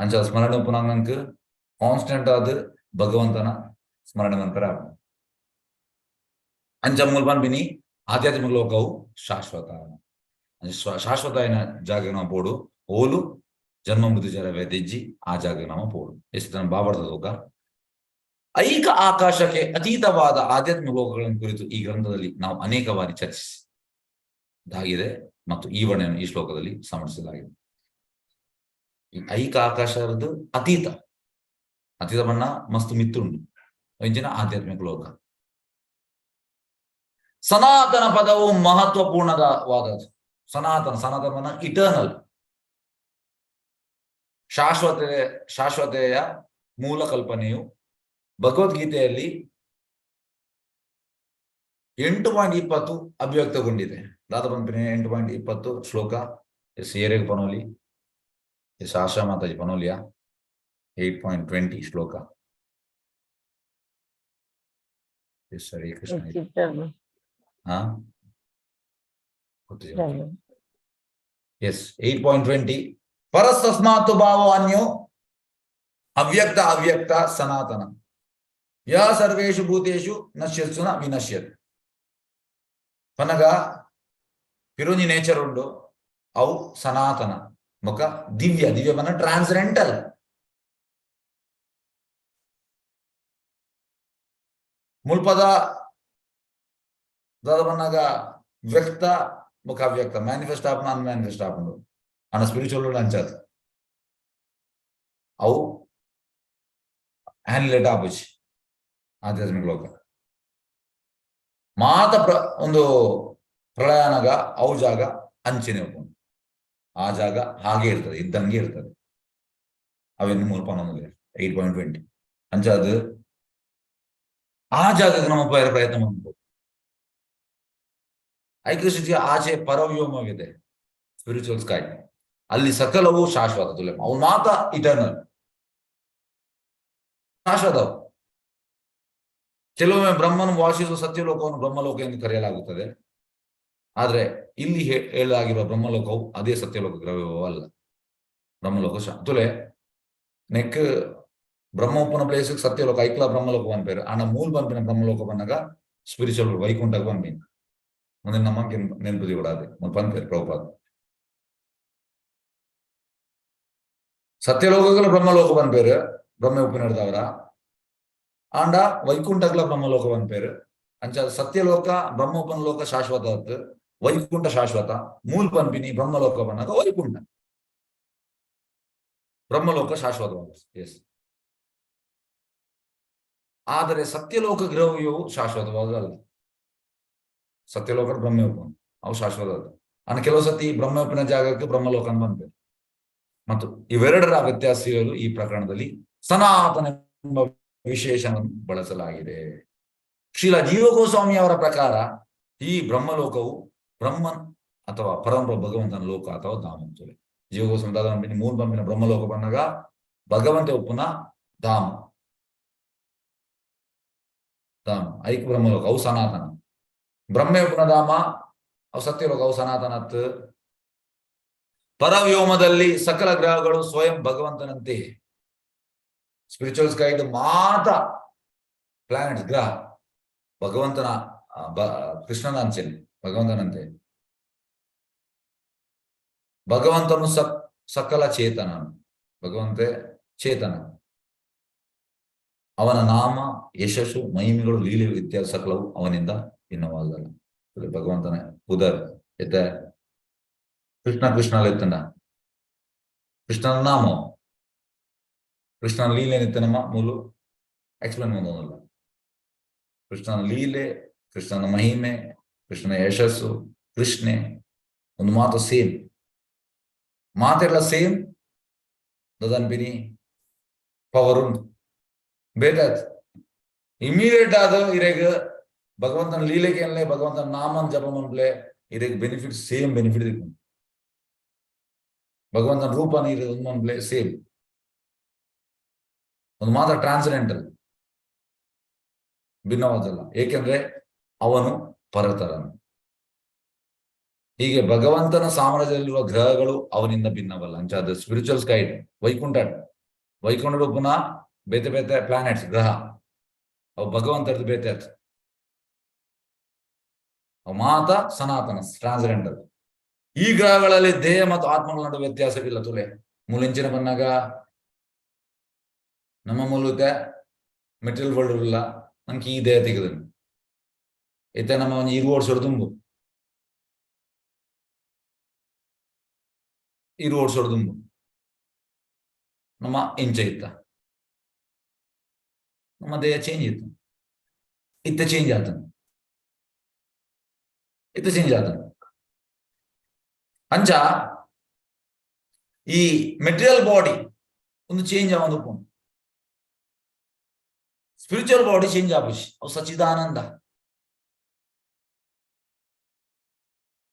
ಅಂಚ ಸ್ಮರಣೆ ಉಪ್ಪು ನಂಗೆ ಕಾನ್ಸ್ಟೆಂಟ್ ಆದ ಭಗವಂತನ ಸ್ಮರಣೆ ಮಂತ್ರ. ಅಂಚ ಮೂಲ ಬಿನಿ ಆಧ್ಯಾತ್ಮಿಕ ಲೋಕವು ಶಾಶ್ವತ. ಶಾಶ್ವತ అయిన ಜಾಗ ನಾವು ಪೋಡು. ಓಲು ಜನ್ಮ ಮೃತ್ಯು ಜರ ವ್ಯತಿಜ್ಜಿ ಆ ಜಾಗ ನಾವು ಪೋಡು. ಎಷ್ಟು ಬಾಬಾರ್ದ ಲೋಕ. ಐಕ ಆಕಾಶಕ್ಕೆ ಅತೀತವಾದ ಆಧ್ಯಾತ್ಮಿಕ ಲೋಕಗಳನ್ನು ಕುರಿತು ಈ ಗ್ರಂಥದಲ್ಲಿ ನಾವು ಅನೇಕ ಬಾರಿ ಚರ್ಚಿಸಿದಾಗಿದೆ ಮತ್ತು ಈ ವರ್ಣೆಯನ್ನು ಈ ಶ್ಲೋಕದಲ್ಲಿ ಸಮರ್ಥಿಸಲಾಗಿದೆ. ಈ ಐಕ ಆಕಾಶದ್ದು ಅತೀತ, ಅತೀತ ಬಣ್ಣ ಮಸ್ತು ಮಿತ್ತುಂಡು ಇಂಚಿನ ಆಧ್ಯಾತ್ಮಿಕ ಲೋಕ. ಸನಾತನ ಪದವು ಮಹತ್ವಪೂರ್ಣವಾದದ್ದು. ಸನಾತನ, ಸನಾತನ ಇಟರ್ನಲ್, ಶಾಶ್ವತೆ. ಶಾಶ್ವತೆಯ ಮೂಲ ಕಲ್ಪನೆಯು ಭಗವದ್ಗೀತೆಯಲ್ಲಿ 8.20 ಅಭಿವ್ಯಕ್ತಗೊಂಡಿದೆ. ದಾದ ಪಂಪಿನ 8.20 ಶ್ಲೋಕ? ಎಸ್ ಏರೆಗ್ ಪನೋಲಿ? ಎಸ್ ಆಶಾ ಮಾತಾಜಿ ಪನೋಲಿಯಾ 8.20 ಶ್ಲೋಕ? ಎಸ್, ಹರೇ ಕೃಷ್ಣ. ಹಾ, ಎಸ್, 8.20. ಪರಸ್ತಸ್ಮಾತ್ ಭಾವ ಅನ್ಯೋ ಅವ್ಯಕ್ತ ಅವ್ಯಕ್ತ ಸನಾತನ ಯಾ ಸರ್ವೇಷು ಭೂತೇಷು ನಶ್ಯತ್ಸು ನ ವಿನಶ್ಯತ್. ಪನಗ ಪಿರುಂಜಿ ನೇಚರ್ ಉಂಡು, ಅವು ಸನಾತನ ಮುಖ ದಿವ್ಯ. ದಿವ್ಯ ಪನ ಟ್ರಾನ್ಸೆಂಡೆಂಟಲ್. ಮುಲ್ಪದ ದಾದ ಪನ್ನಗ ವ್ಯಕ್ತ ಮುಖ ಅವ್ಯಕ್ತ, ಮ್ಯಾನಿಫೆಸ್ಟ್ ಆಪುಂಡು, ಅನ್ಮ್ಯಾನಿಫೆಸ್ಟ್ ಆಪುಂಡು. ಅನ್ನ ಸ್ಪಿರಿಚುವಲ್ ಅಂಚಾತ್ ಅವು ಆ್ಯನಿಲೇಟ್ ಆಪುಜಿ. ಆಧ್ಯಾತ್ಮಿಕ ಲೋಕ ಮಾತ ಒಂದು ಪ್ರಳಯನಗ ಅವು ಜಾಗ ಅಂಚಿನ ಉಪ್ಪುಂಡು. ಆ ಜಾಗ ಹಾಗೆ ಇರ್ತದೆ, ಇದ್ದಂಗೆ ಇರ್ತದೆ. ಅವೆನ್ನು ಮೂರು ಪನ್ನೊಂದು 8.20. ಅಂಚ ಅದು ಆ ಜಾಗಕ್ಕೆ ನಮ್ಮ ಪ್ರಯತ್ನ ಮಾಡ್ಬೋದು. ಐಕ್ಯಸ್ಥಿತಿಯ ಆಚೆ ಪರವ್ಯೋಮವಿದೆ, ಸ್ಪಿರಿಚುವಲ್ ಸ್ಕೈ. ಅಲ್ಲಿ ಸಕಲವೂ ಶಾಶ್ವತ ತುಲ್ಯ. ಅವು ಮಾತ ಇಟರ್ನಲ್, ಶಾಶ್ವತ. ಕೆಲವೊಮ್ಮೆ ಬ್ರಹ್ಮನು ವಾಸಿಸುವ ಸತ್ಯಲೋಕವನ್ನು ಬ್ರಹ್ಮಲೋಕ ಎಂದು ಕರೆಯಲಾಗುತ್ತದೆ. ಆದ್ರೆ ಇಲ್ಲಿ ಹೇಳಲಾಗಿರುವ ಬ್ರಹ್ಮಲೋಕವು ಅದೇ ಸತ್ಯಲೋಕ ಗ್ರಹವಲ್ಲ. ಬ್ರಹ್ಮಲೋಕ ತುಲೆ ನೆಕ್ ಬ್ರಹ್ಮ ಉಪ್ಪುನ ಪ್ಲೇಸ್ ಸತ್ಯಲೋಕ, ಐಕ್ಲ ಬ್ರಹ್ಮಲೋಕ ಪನ್ಪೇರು. ಆಂಡ ಮೂಲ್ ಪನ್ಪಿನ ಬ್ರಹ್ಮಲೋಕ ಪನ್ನಗ ಸ್ಪಿರಿಚುವಲ್ ವೈಕುಂಠ ಪನ್ಪಿನ. ಮುಂದೆ ನಮ್ಮ ನೆನಪು ಕೂಡ ಪನ್ಪೇರು ಪ್ರಭುಪಾದ. ಸತ್ಯಲೋಕಗಳ ಬ್ರಹ್ಮಲೋಕ ಪನ್ಪೇರು. ಬ್ರಹ್ಮ ಉಪ್ಪಿನಡ್ದವರ ಆಂಡ ವೈಕುಂಠಗ್ಲ ಬ್ರಹ್ಮಲೋಕ ಪನ್ಪೇರು. ಅಂಚ ಸತ್ಯಲೋಕ ಬ್ರಹ್ಮ ಉಪ್ಪುನ ಲೋಕ ಶಾಶ್ವತ ಅತ್ತು, ವೈಕುಂಠ ಶಾಶ್ವತ. ಮೂಲ್ ಪನ್ಪಿನಿ ಬ್ರಹ್ಮಲೋಕ ಪನ್ನಗ ವೈಕುಂಠ, ಬ್ರಹ್ಮಲೋಕ ಶಾಶ್ವತ. ಎಸ್, ಆದರೆ ಸತ್ಯಲೋಕ ಗ್ರಹವು ಶಾಶ್ವತವಾದಲ್ಲ. ಸತ್ಯಲೋಕ ಬ್ರಹ್ಮ ಉಪ್ಪುನ ಅವು ಶಾಶ್ವತ ಅದು. ಅನ್ನ ಕೆಲವು ಸತಿ ಬ್ರಹ್ಮ ಉಪ್ಪಿನ ಜಾಗಕ್ಕೆ ಬ್ರಹ್ಮಲೋಕ ಅಂತ ಪನ್ಪೇರು. ಮತ್ತು ಇವೆರಡರ ವ್ಯತ್ಯಾಸಗಳು ಈ ಪ್ರಕರಣದಲ್ಲಿ ಸನಾತನ ಎಂಬ ವಿಶೇಷವನ್ನು ಬಳಸಲಾಗಿದೆ. ಶ್ರೀಲ ಜೀವಗೋಸ್ವಾಮಿ ಅವರ ಪ್ರಕಾರ ಈ ಬ್ರಹ್ಮಲೋಕವು ಬ್ರಹ್ಮನ್ ಅಥವಾ ಪರಮ ಭಗವಂತನ ಲೋಕ ಅಥವಾ ಧಾಮ ಅಂತೇಳಿ. ಜೀವಗೋಸ್ವಾಮಿ ದಾದ ಮೂರು ಬಂಪಿನ ಬ್ರಹ್ಮಲೋಕ ಬಂದಾಗ ಭಗವಂತ ಉಪ್ಪುನ ಧಾಮ, ಧಾಮ ಐಕ್ ಬ್ರಹ್ಮಲೋಕ ಅವು ಸನಾತನ. ಬ್ರಹ್ಮ ಉಪ್ಪುನ ಧಾಮ ಅವು ಸತ್ಯಲೋಕ, ಅವು ಸನಾತನತ್. ಪರವ್ಯೋಮದಲ್ಲಿ ಸಕಲ ಗ್ರಹಗಳು ಸ್ವಯಂ ಭಗವಂತನಂತೆ. ಸ್ಪಿರಿಚುವಲ್ ಸ್ಕೈಡ್ ಮಾತ ಪ್ಲಾನೆಟ್ಸ್ ಗ್ರಹ ಭಗವಂತನ ಕೃಷ್ಣನ ಅಂಚನೆ ಭಗವಂತನಂತೆ. ಭಗವಂತನು ಸಕಲ ಚೇತನ, ಭಗವಂತೆ ಚೇತನ. ಅವನ ನಾಮ, ಯಶಸ್ಸು, ಮಹಿಮೆಗಳು, ಲೀಲೆ ಇತ್ಯಾದಿ ಸಕಲವು ಅವನಿಂದ ಭಿನ್ನವಾದಲ್ಲ. ಭಗವಂತನ ಉದರ್ ಎತ್ತ ಕೃಷ್ಣ ಕೃಷ್ಣ ಎತ್ತನ ಕೃಷ್ಣನ ನಾಮ, ಕೃಷ್ಣನ ಲೀಲೆ ನಿತ್ತನಮ್ಮ ಮೂಲು ಎಕ್ಸ್ಪ್ಲೇನ್ ಮಾಡೋದಲ್ಲ. ಕೃಷ್ಣನ ಲೀಲೆ, ಕೃಷ್ಣನ ಮಹಿಮೆ, ಕೃಷ್ಣನ ಯಶಸ್ಸು, ಕೃಷ್ಣೆ ಒಂದು ಮಾತು ಸೇಮ್, ಮಾತೆಲ್ಲ ಸೇಮ್. ದದನ್ಪಿನಿ ಪವರ್ ಉಂಟು ಬೇತಾಯ್ತು. ಇಮಿಡಿಯೇಟ್ ಆದ ಇರೆಗ್ ಭಗವಂತನ ಲೀಲೆಗೆ ಏನ್ಲೆ, ಭಗವಂತನ ನಾಮನ್ ಜಪ ಮನ್ಪ್ಲೆ ಇರೆಗ್ ಬೆನಿಫಿಟ್, ಸೇಮ್ ಬೆನಿಫಿಟ್ ದಿಕ್ಕು. ಭಗವಂತನ ರೂಪ ನೀರು ಒಂದು ಮನ್ಪ್ಲೆ ಸೇಮ್. ಒಂದು ಮಾತ್ರ ಟ್ರಾನ್ಸೆಂಡೆಂಟಲ್, ಭಿನ್ನವಾದಲ್ಲ, ಏಕೆಂದ್ರೆ ಅವನು ಪರತರನು. ಹೀಗೆ ಭಗವಂತನ ಸಾಮ್ರಾಜ್ಯದಲ್ಲಿರುವ ಗ್ರಹಗಳು ಅವನಿಂದ ಭಿನ್ನವಲ್ಲ. ಅಂಚಾದ ಸ್ಪಿರಿಚುವಲ್ ಸ್ಕೈ ವೈಕುಂಠ, ವೈಕುಂಠ ಪುನಃ ಬೇತೆ ಬೇತೆ ಪ್ಲಾನೆಟ್ಸ್ ಗ್ರಹ ಅವು ಭಗವಂತರದ್ದು ಬೇತೆ. ಅವು ಮಾತ ಸನಾತನ, ಟ್ರಾನ್ಸೆಂಡೆಂಟಲ್. ಈ ಗ್ರಹಗಳಲ್ಲಿ ದೇಹ ಮತ್ತು ಆತ್ಮಗಳ ನಡುವೆ ವ್ಯತ್ಯಾಸವಿಲ್ಲ. ತುಲೆ ಮುಲಿಂಚಿನ ಬಂದಾಗ ನಮ್ಮ ಮೂಲಕ ಮೆಟೀರಿಯಲ್ ವರ್ಲ್ಡ್ ಇಲ್ಲ, ನಮ್ಗೆ ಈ ದೇಹ ತೆಗೆದು ಇತ್ತೆ ನಮ್ಮ ಒಂಜಿ ಇರು ವರ್ಷ ತುಂಬು, ಇರು ವರ್ಷ ತುಂಬು ನಮ್ಮ ಇಂಚ ಇತ್ತ ನಮ್ಮ ದೇಹ ಚೇಂಜ್ ಇತ್ತು. ಇತ್ತ ಚೇಂಜ್ ಆತ, ಇತ್ತ ಚೇಂಜ್ ಆತ. ಅಂಚ ಈ ಮೆಟೀರಿಯಲ್ ಬಾಡಿ ಒಂದು ಚೇಂಜ್ ಆವೊಂದು, ಸ್ಪಿರಿಚುವಲ್ ಬಾಡಿ ಚೇಂಜ್ ಆಪುಜಿ. ಅವು ಸಚ್ಚಿದಾನಂದ.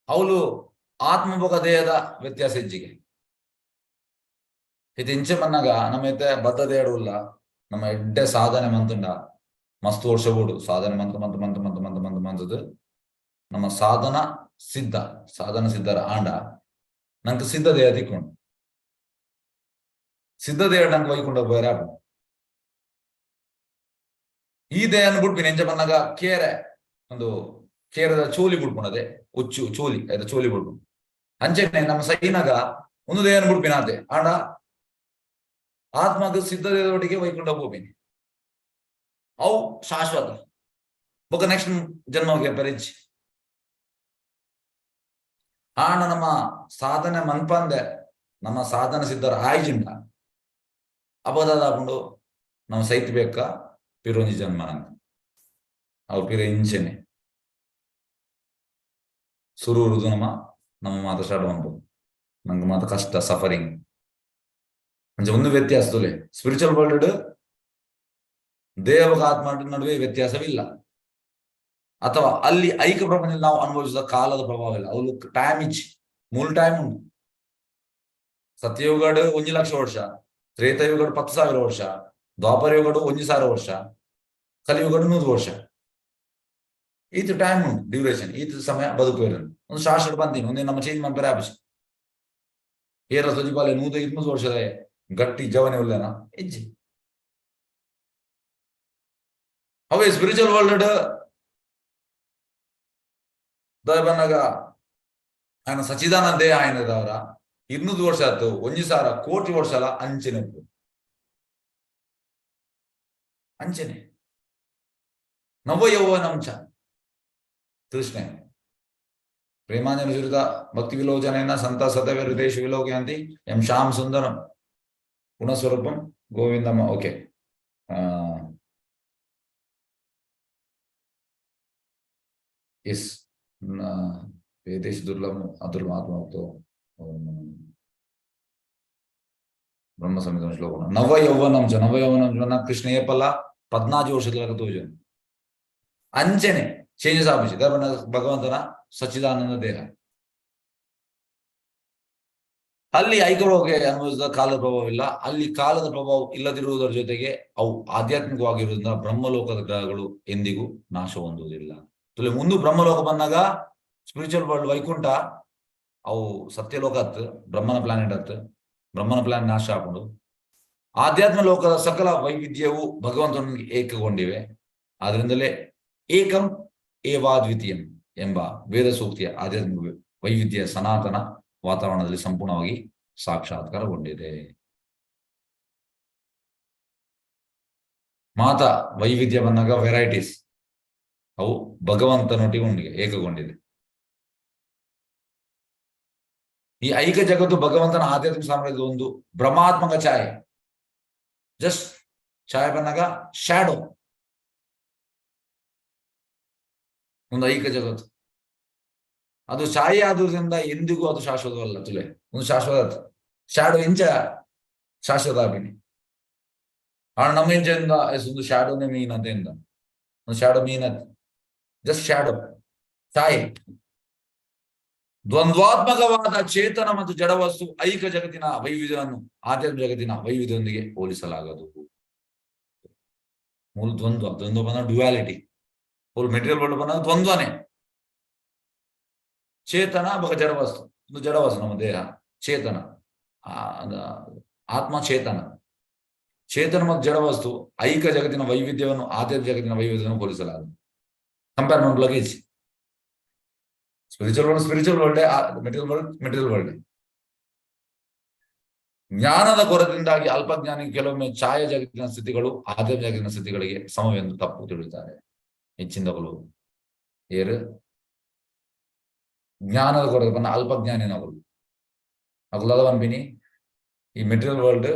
ಅವಳು ಆತ್ಮಭೋಗ ದೇಹದ ವ್ಯತ್ಯಾಸ ಹೆಚ್ಚಿಗೆ. ಇದು ಇಂಚೆ ಬನ್ನಾಗ ನಮ್ಮ ಇತ್ತೆ ಬದ್ಧ ದೇಹಡುಲ್ಲ. ನಮ್ಮ ಎಡ್ಡೆ ಸಾಧನೆ ಮಂತುಂಡ ಮಸ್ತ್ ವರ್ಷ ಬೋಡು ಸಾಧನೆ ಮಂತ್ ಮಂತ್ ಮಂತ್ ಮಂತ್ ಮಂತ್ ಮಂತ್ ಮಂತದ್ದು ನಮ್ಮ ಸಾಧನ ಸಿದ್ಧ, ಸಾಧನ ಸಿದ್ಧರ ಆಂಡ ನಂಗೆ ಸಿದ್ಧ ದೇಹ ತಿಕ್ಕೊಂಡು ಸಿದ್ಧ ದೇಹ ನಂಗೆ ವೈಕುಂಠ ಪೋಯೆರೆ ಆಪುಂಡು. ಈ ದೇಹನ್ ಬುಡ್ಪಿನ ಎಂಚ ಬನ್ನಗ ಕೇರೆ ಒಂದು ಕೇರದ ಚೋಲಿ ಬುಡ್ಪುಣದೆ ಉಚ್ಚು ಚೋಲಿ ಐತ ಚೋಲಿ ಬುಡ್ಪುಂಡು. ಅಂಚನೆ ನಮ್ಮ ಸೈನಗ ಒಂದು ದೇಹನ್ ಬುಡ್ಪಿನ ಆತೆ ಆಂಡ ಆತ್ಮಗ ಸಿದ್ಧ ದೇಹದೊಟ್ಟಿಗೆ ವೈಕುಂಠ ಪೋಪಿನಿ. ಅವು ಶಾಶ್ವತ. ಬೊಕ ನೆಕ್ಸ್ಟ್ ಜನ್ಮಗೆ ಪೆರಿಜ್ ಆಂಡ ನಮ್ಮ ಸಾಧನೆ ಮನ್ಪಂದೆ ನಮ್ಮ ಸಾಧನ ಸಿದ್ಧರ ಆಯ್ಜಿಂಡ ಅಪದಾಪುಂಡು ನಮ್ಮ ಸೈತ್ ಬೇಕ ಪಿರೊಂಜಿ ಜನ್ಮ ನಂಗೆ ಅವು ಪಿರ ಇಂಚೆನೆ ಸುರುರುದು ನಮ್ಮ ನಮ್ಮ ಮಾತ ಸ್ಟಾರ್ಟ್ ಮನ್ಪು ನಂಗೆ ಮಾತ ಕಷ್ಟ ಸಫರಿಂಗ್. ಅಂಚ ಒಂದು ವ್ಯತ್ಯಾಸ ತುಲೆ, ಸ್ಪಿರಿಚುವಲ್ ವರ್ಲ್ಡ್ ದೇಹ ಆತ್ಮ ನಡುವೆ ವ್ಯತ್ಯಾಸವಿಲ್ಲ. ಅಥವಾ ಅಲ್ಲಿ ಐಕ್ಯ ಪ್ರಪಂಚದಲ್ಲಿ ನಾವು ಅನುಭವಿಸಿದ ಕಾಲದ ಪ್ರಭಾವ ಇಲ್ಲ. ಅವಳು ಟೈಮ್ ಇಚ್ ಮೂಲ ಟೈಮ್ ಉಂಟು. ಸತ್ಯಯುಗಡು 1 ಲಕ್ಷ ವರ್ಷ, ತ್ರೇತಯುಗಡು 10,000 ವರ್ಷ, ದ್ವಾಪರ ಯುಗಡು 1000 ವರ್ಷ, ಕಲಿಯುಗಡು 100 ವರ್ಷ. ಈತ ಟೈಮ್ ಉಂಟು, ಡ್ಯೂರೇಷನ್ ಈತ ಸಮಯ ಬದುಕು. ಒಂದು ಶಾಶ್ವತ ಬಂತೀನಿ ಒಂದೇ ನಮ್ಮ ಚೇಂಜ್ ಮಾಡ್ತಾರೆ ಆಪಿಸ್ ಏರ ಸೊಜಿಪಾಲೆ 120 ವರ್ಷದ ಗಟ್ಟಿ ಜವನೆ ಉಲ್ಲೇನ ಹೆಜ್ಜೆ. ಅವೇ ಸ್ಪಿರಿಚುವಲ್ ವರ್ಲ್ಡ್ ಬಂದಾಗ ఆయన ಸಚಿದಾನಂದೇ ఆయనದವರ 200 ವರ್ಷ ಆತು 1000 ಕೋಟಿ ವರ್ಷ ಅಲ್ಲ ಅಂಚಿನ. ಅಂಚನೆ ನವಯೌವನಂಚ ಕೃಷ್ಣ ಪ್ರೇಮಾಂಜನ ಸುರಿತ ಭಕ್ತಿ ವಿಲೋಚನೇನ ಸಂತ ಸತವ ಹೃದಯ ವಿಲೋಕಯಂತಿ ಎಂ ಶ್ಯಾಮ್ ಸುಂದರಂ ಗುಣಸ್ವರೂಪಂ ಗೋವಿಂದಮ್ಮ. ಓಕೆ, ಎಸ್ ವೇದೇಶ್ ದುರ್ಲಭ ಅದುರ್ಲಭ ಆತ್ಮಭಕ್ತೋ ಬ್ರಹ್ಮ ಸಂಹಿತ ಶ್ಲೋಕ. ನವಯೌವನಂಚ, ನವಯೌವನಂಚ ಕೃಷ್ಣ ಏಪಲ್ಲ 14 ವರ್ಷದ ತೋಜನ್ ಅಂಚನೆ ಚೇಂಜಸ್ ಆಪಿಸಿ ಭಗವಂತನ ಸಚ್ಚಿದಾನಂದ ದೇಹ. ಅಲ್ಲಿ ಐಕರೋಗೆ ಅನುಭವಿಸಿದ ಕಾಲದ ಪ್ರಭಾವವಿಲ್ಲ. ಅಲ್ಲಿ ಕಾಲದ ಪ್ರಭಾವ ಇಲ್ಲದಿರುವುದರ ಜೊತೆಗೆ ಅವು ಆಧ್ಯಾತ್ಮಿಕವಾಗಿರುವುದರಿಂದ ಬ್ರಹ್ಮಲೋಕದ ಗ್ರಹಗಳು ಎಂದಿಗೂ ನಾಶ ಹೊಂದುವುದಿಲ್ಲ. ಮುಂದೆ ಬ್ರಹ್ಮಲೋಕ ಬಂದಾಗ ಸ್ಪಿರಿಚುವಲ್ ವರ್ಲ್ಡ್ ವೈಕುಂಠ ಅವು ಸತ್ಯಲೋಕ ಅತ್ತು, ಬ್ರಹ್ಮನ ಪ್ಲಾನೆಟ್ ಅತ್ತು, ಬ್ರಹ್ಮನ ಪ್ಲಾನೆಟ್ ನಾಶ ಹಾಕೊಂಡು ಆಧ್ಯಾತ್ಮ ಲೋಕದ ಸಕಲ ವೈವಿಧ್ಯವು ಭಗವಂತನಿಗೆ ಏಕಗೊಂಡಿವೆ. ಆದ್ರಿಂದಲೇ ಏಕಂ ಏವಾದ್ವಿತೀಯಂ ಎಂಬ ವೇದ ಸೂಕ್ತಿಯ ಆಧ್ಯಾತ್ಮಿಕ ವೈವಿಧ್ಯ ಸನಾತನ ವಾತಾವರಣದಲ್ಲಿ ಸಂಪೂರ್ಣವಾಗಿ ಸಾಕ್ಷಾತ್ಕಾರಗೊಂಡಿದೆ. ಮಾತಾ ವೈವಿಧ್ಯ ಬಂದಾಗ ವೆರೈಟೀಸ್ ಅವು ಭಗವಂತನೊಟ್ಟಿಗೆ ಉಂಡಿಗೆ ಏಕಗೊಂಡಿದೆ. ಈ ಐಕ ಜಗತ್ತು ಭಗವಂತನ ಆಧ್ಯಾತ್ಮಿಕ ಸಾಮ್ರಾಜ್ಯದ ಒಂದು ಭ್ರಮಾತ್ಮಕ ಛಾಯೆ. ಜಸ್ಟ್ ಛಾಯೆ ಬಂದಾಗ ಶ್ಯಾಡೋ ಒಂದು ಐಕ ಜಗತ್ತು. ಅದು ಛಾಯೆ ಆದುದರಿಂದ ಎಂದಿಗೂ ಅದು ಶಾಶ್ವತವಲ್ಲ. ತುಲೆ ಒಂದು ಶಾಶ್ವತ ಶ್ಯಾಡೋ ಇಂಚ ಶಾಶ್ವತ ಆಪಿನಿ. ಆಣ ನಮ್ಮ ಇಂಚೆಂದ ಒಂದು ಶ್ಯಾಡೋನೇ ಮೀನ್ ಅಂತ ಎಂದ ಒಂದು ಶ್ಯಾಡೋ ಮೀನ್ ಅತ್ ಜಸ್ಟ್ ಶ್ಯಾಡೋ ಛಾಯೆ. ದ್ವಂದ್ವಾತ್ಮಕವಾದ ಚೇತನ ಮತ್ತು ಜಡವಸ್ತು ಐಕ ಜಗತ್ತಿನ ವೈವಿಧ್ಯವನ್ನು ಆಧ್ಯಾತ್ಮಿಕ ಜಗತ್ತಿನ ವೈವಿಧ್ಯದೊಂದಿಗೆ ಹೋಲಿಸಲಾಗದು. ಮೂಲ ದ್ವಂದ್ವ, ದ್ವಂದ್ವ ಬಂದ ಡ್ಯುಯಾಲಿಟಿ, ಫುಲ್ ಮೆಟೀರಿಯಲ್ ವರ್ಲ್ಡ್ ಬಂದಾಗ ದ್ವಂದ್ವನೇ. ಚೇತನ ಬಗ ಜಡವಸ್ತು, ಒಂದು ಜಡವಸ್ತು ನಮ್ಮ ದೇಹ ಚೇತನ, ಆತ್ಮ ಚೇತನ. ಚೇತನ ಮತ್ತು ಜಡವಸ್ತು ಐಕ ಜಗತ್ತಿನ ವೈವಿಧ್ಯವನ್ನು ಆಧ್ಯಾತ್ಮಿಕ ಜಗತ್ತಿನ ವೈವಿಧ್ಯವನ್ನು ಹೋಲಿಸಲಾಗದು. ಕಂಪೇರ್ ಮಾಡಿ luggage. Spiritual world spiritual world, material world material world. ಜ್ಞಾನದ ಕೊರತೆಯಿಂದಾಗಿ ಅಲ್ಪಜ್ಞಾನಿ ಕೆಲವೊಮ್ಮೆ ಛಾಯ ಜಗತ್ತಿನ ಸ್ಥಿತಿಗಳು ಆಧ್ಯಾತ್ಮಿಕ ಜಗತ್ತಿನ ಸ್ಥಿತಿಗಳಿಗೆ ಸಮವೆಂದು ತಪ್ಪು ತಿಳಿಯುತ್ತಾರೆ. ಹೆಚ್ಚಿಂದಗಳು ಏರು ಜ್ಞಾನದ ಕೊರತೆ ಬನ್ನ ಅಲ್ಪಜ್ಞಾನಿನವರು ಅಗುಲದ ಪನ್ಪಿನಿ ಈ ಮೆಟೀರಿಯಲ್ ವರ್ಲ್ಡ್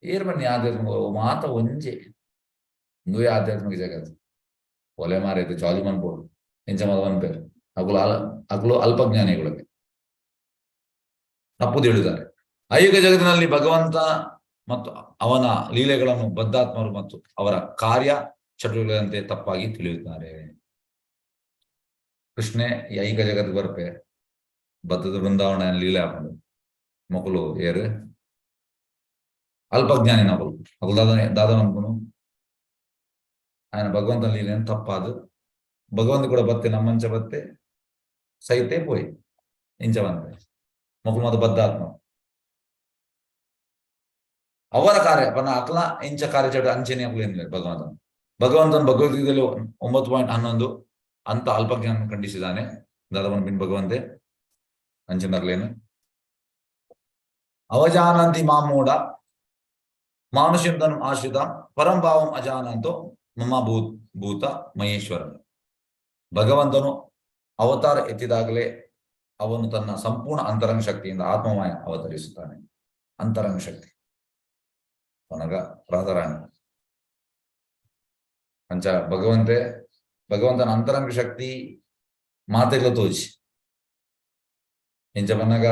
ಏರ್ ಬನ್ನಿ ಆಧ್ಯಾತ್ಮಿಕ ಮಾತ ಒಂಜೆ ಇಂದುವೇ ಆಧ್ಯಾತ್ಮಿಕ ಜಗತ್ತು ಒಲೆ ಮಾರೈತೆ ಜಾಲಿ ಮನ್ಪೋಡು ಎಂಚ ಮದ ಪನ್ಪೇರು ಅಗುಲು ಅಗುಲು ಅಲ್ಪಜ್ಞಾನಿಗಳಿಗೆ ತಪ್ಪು ತಿಳಿಯುತ್ತಾರೆ. ಐಕ ಜಗತ್ತಿನಲ್ಲಿ ಭಗವಂತ ಮತ್ತು ಅವನ ಲೀಲೆಗಳನ್ನು ಬದ್ಧಾತ್ಮರು ಮತ್ತು ಅವರ ಕಾರ್ಯ ಚಟುವಟಿಕೆಗಳಂತೆ ತಪ್ಪಾಗಿ ತಿಳಿಯುತ್ತಾರೆ. ಕೃಷ್ಣೆ ಈ ಐಕ ಜಗತ್ತು ಬರ್ಪೆ ಬದ್ಧದ ಬೃಂದಾವನ ಲೀಲೆ ಹಾಕೊಂಡು ಮೊಕಲು ಏರು ಅಲ್ಪಜ್ಞಾನಿ ನಕಲು ಅಗುಲು ದಾದ ದಾದ ನಂಬುನು ఆయన ಭಗವಂತನ ಲೀಲೆ ತಪ್ಪಾದು ಭಗವಂತ ಕೂಡ ಬತ್ತೆ ನಮ್ಮಂಚ ಬತ್ತೆ ಸೈತೆ ಪೋಯ್ ಇಂಚ ಬಂತೆ ಮೊಕಲು ಮತ್ತು ಬದ್ಧಾತ್ಮ ಅವರ ಕಾರ್ಯ ಪನ್ನ ಅಕ್ಲ ಇಂಚ ಕಾರ್ಯ ಚಟ ಅಂಚನೆ ಅಕ್ಲು ಏನಿಲ್ಲ. ಭಗವಂತನ ಭಗವಂತನ ಭಗವದ್ಗೀತೆಯಲ್ಲಿ 9.11 ಅಂತ ಅಲ್ಪಜ್ಞಾನ ಖಂಡಿಸಿದ್ದಾನೆ. ದಾದವನ ಬಿನ್ ಭಗವಂತೆ ಅಂಚಿನರ್ಲೇನು ಅವಜಾನಂತಿ ಮಾಮೂಢ ಮಾನುಷ್ಯಂ ತನು ಆಶ್ರಿತ ಪರಂ ಭಾವಂ ಅಜಾನಂತೋ ಮಮ ಭೂತ ಮಹೇಶ್ವರ. ಭಗವಂತನು ಅವತಾರ ಎತ್ತಿದಾಗಲೇ ಅವನು ತನ್ನ ಸಂಪೂರ್ಣ ಅಂತರಂಗ ಶಕ್ತಿಯಿಂದ ಆತ್ಮಮಾಯ ಅವತರಿಸುತ್ತಾನೆ. ಅಂತರಂಗ ಶಕ್ತಿ ಅವನಗ ರಾಧಾರಾಣಿ ಅಂಚ ಭಗವಂತೆ ಭಗವಂತನ ಅಂತರಂಗ ಶಕ್ತಿ ಮಾತೆಲ್ಲ ತೋಜಿ. ಇಂಚ ಬನ್ನಗ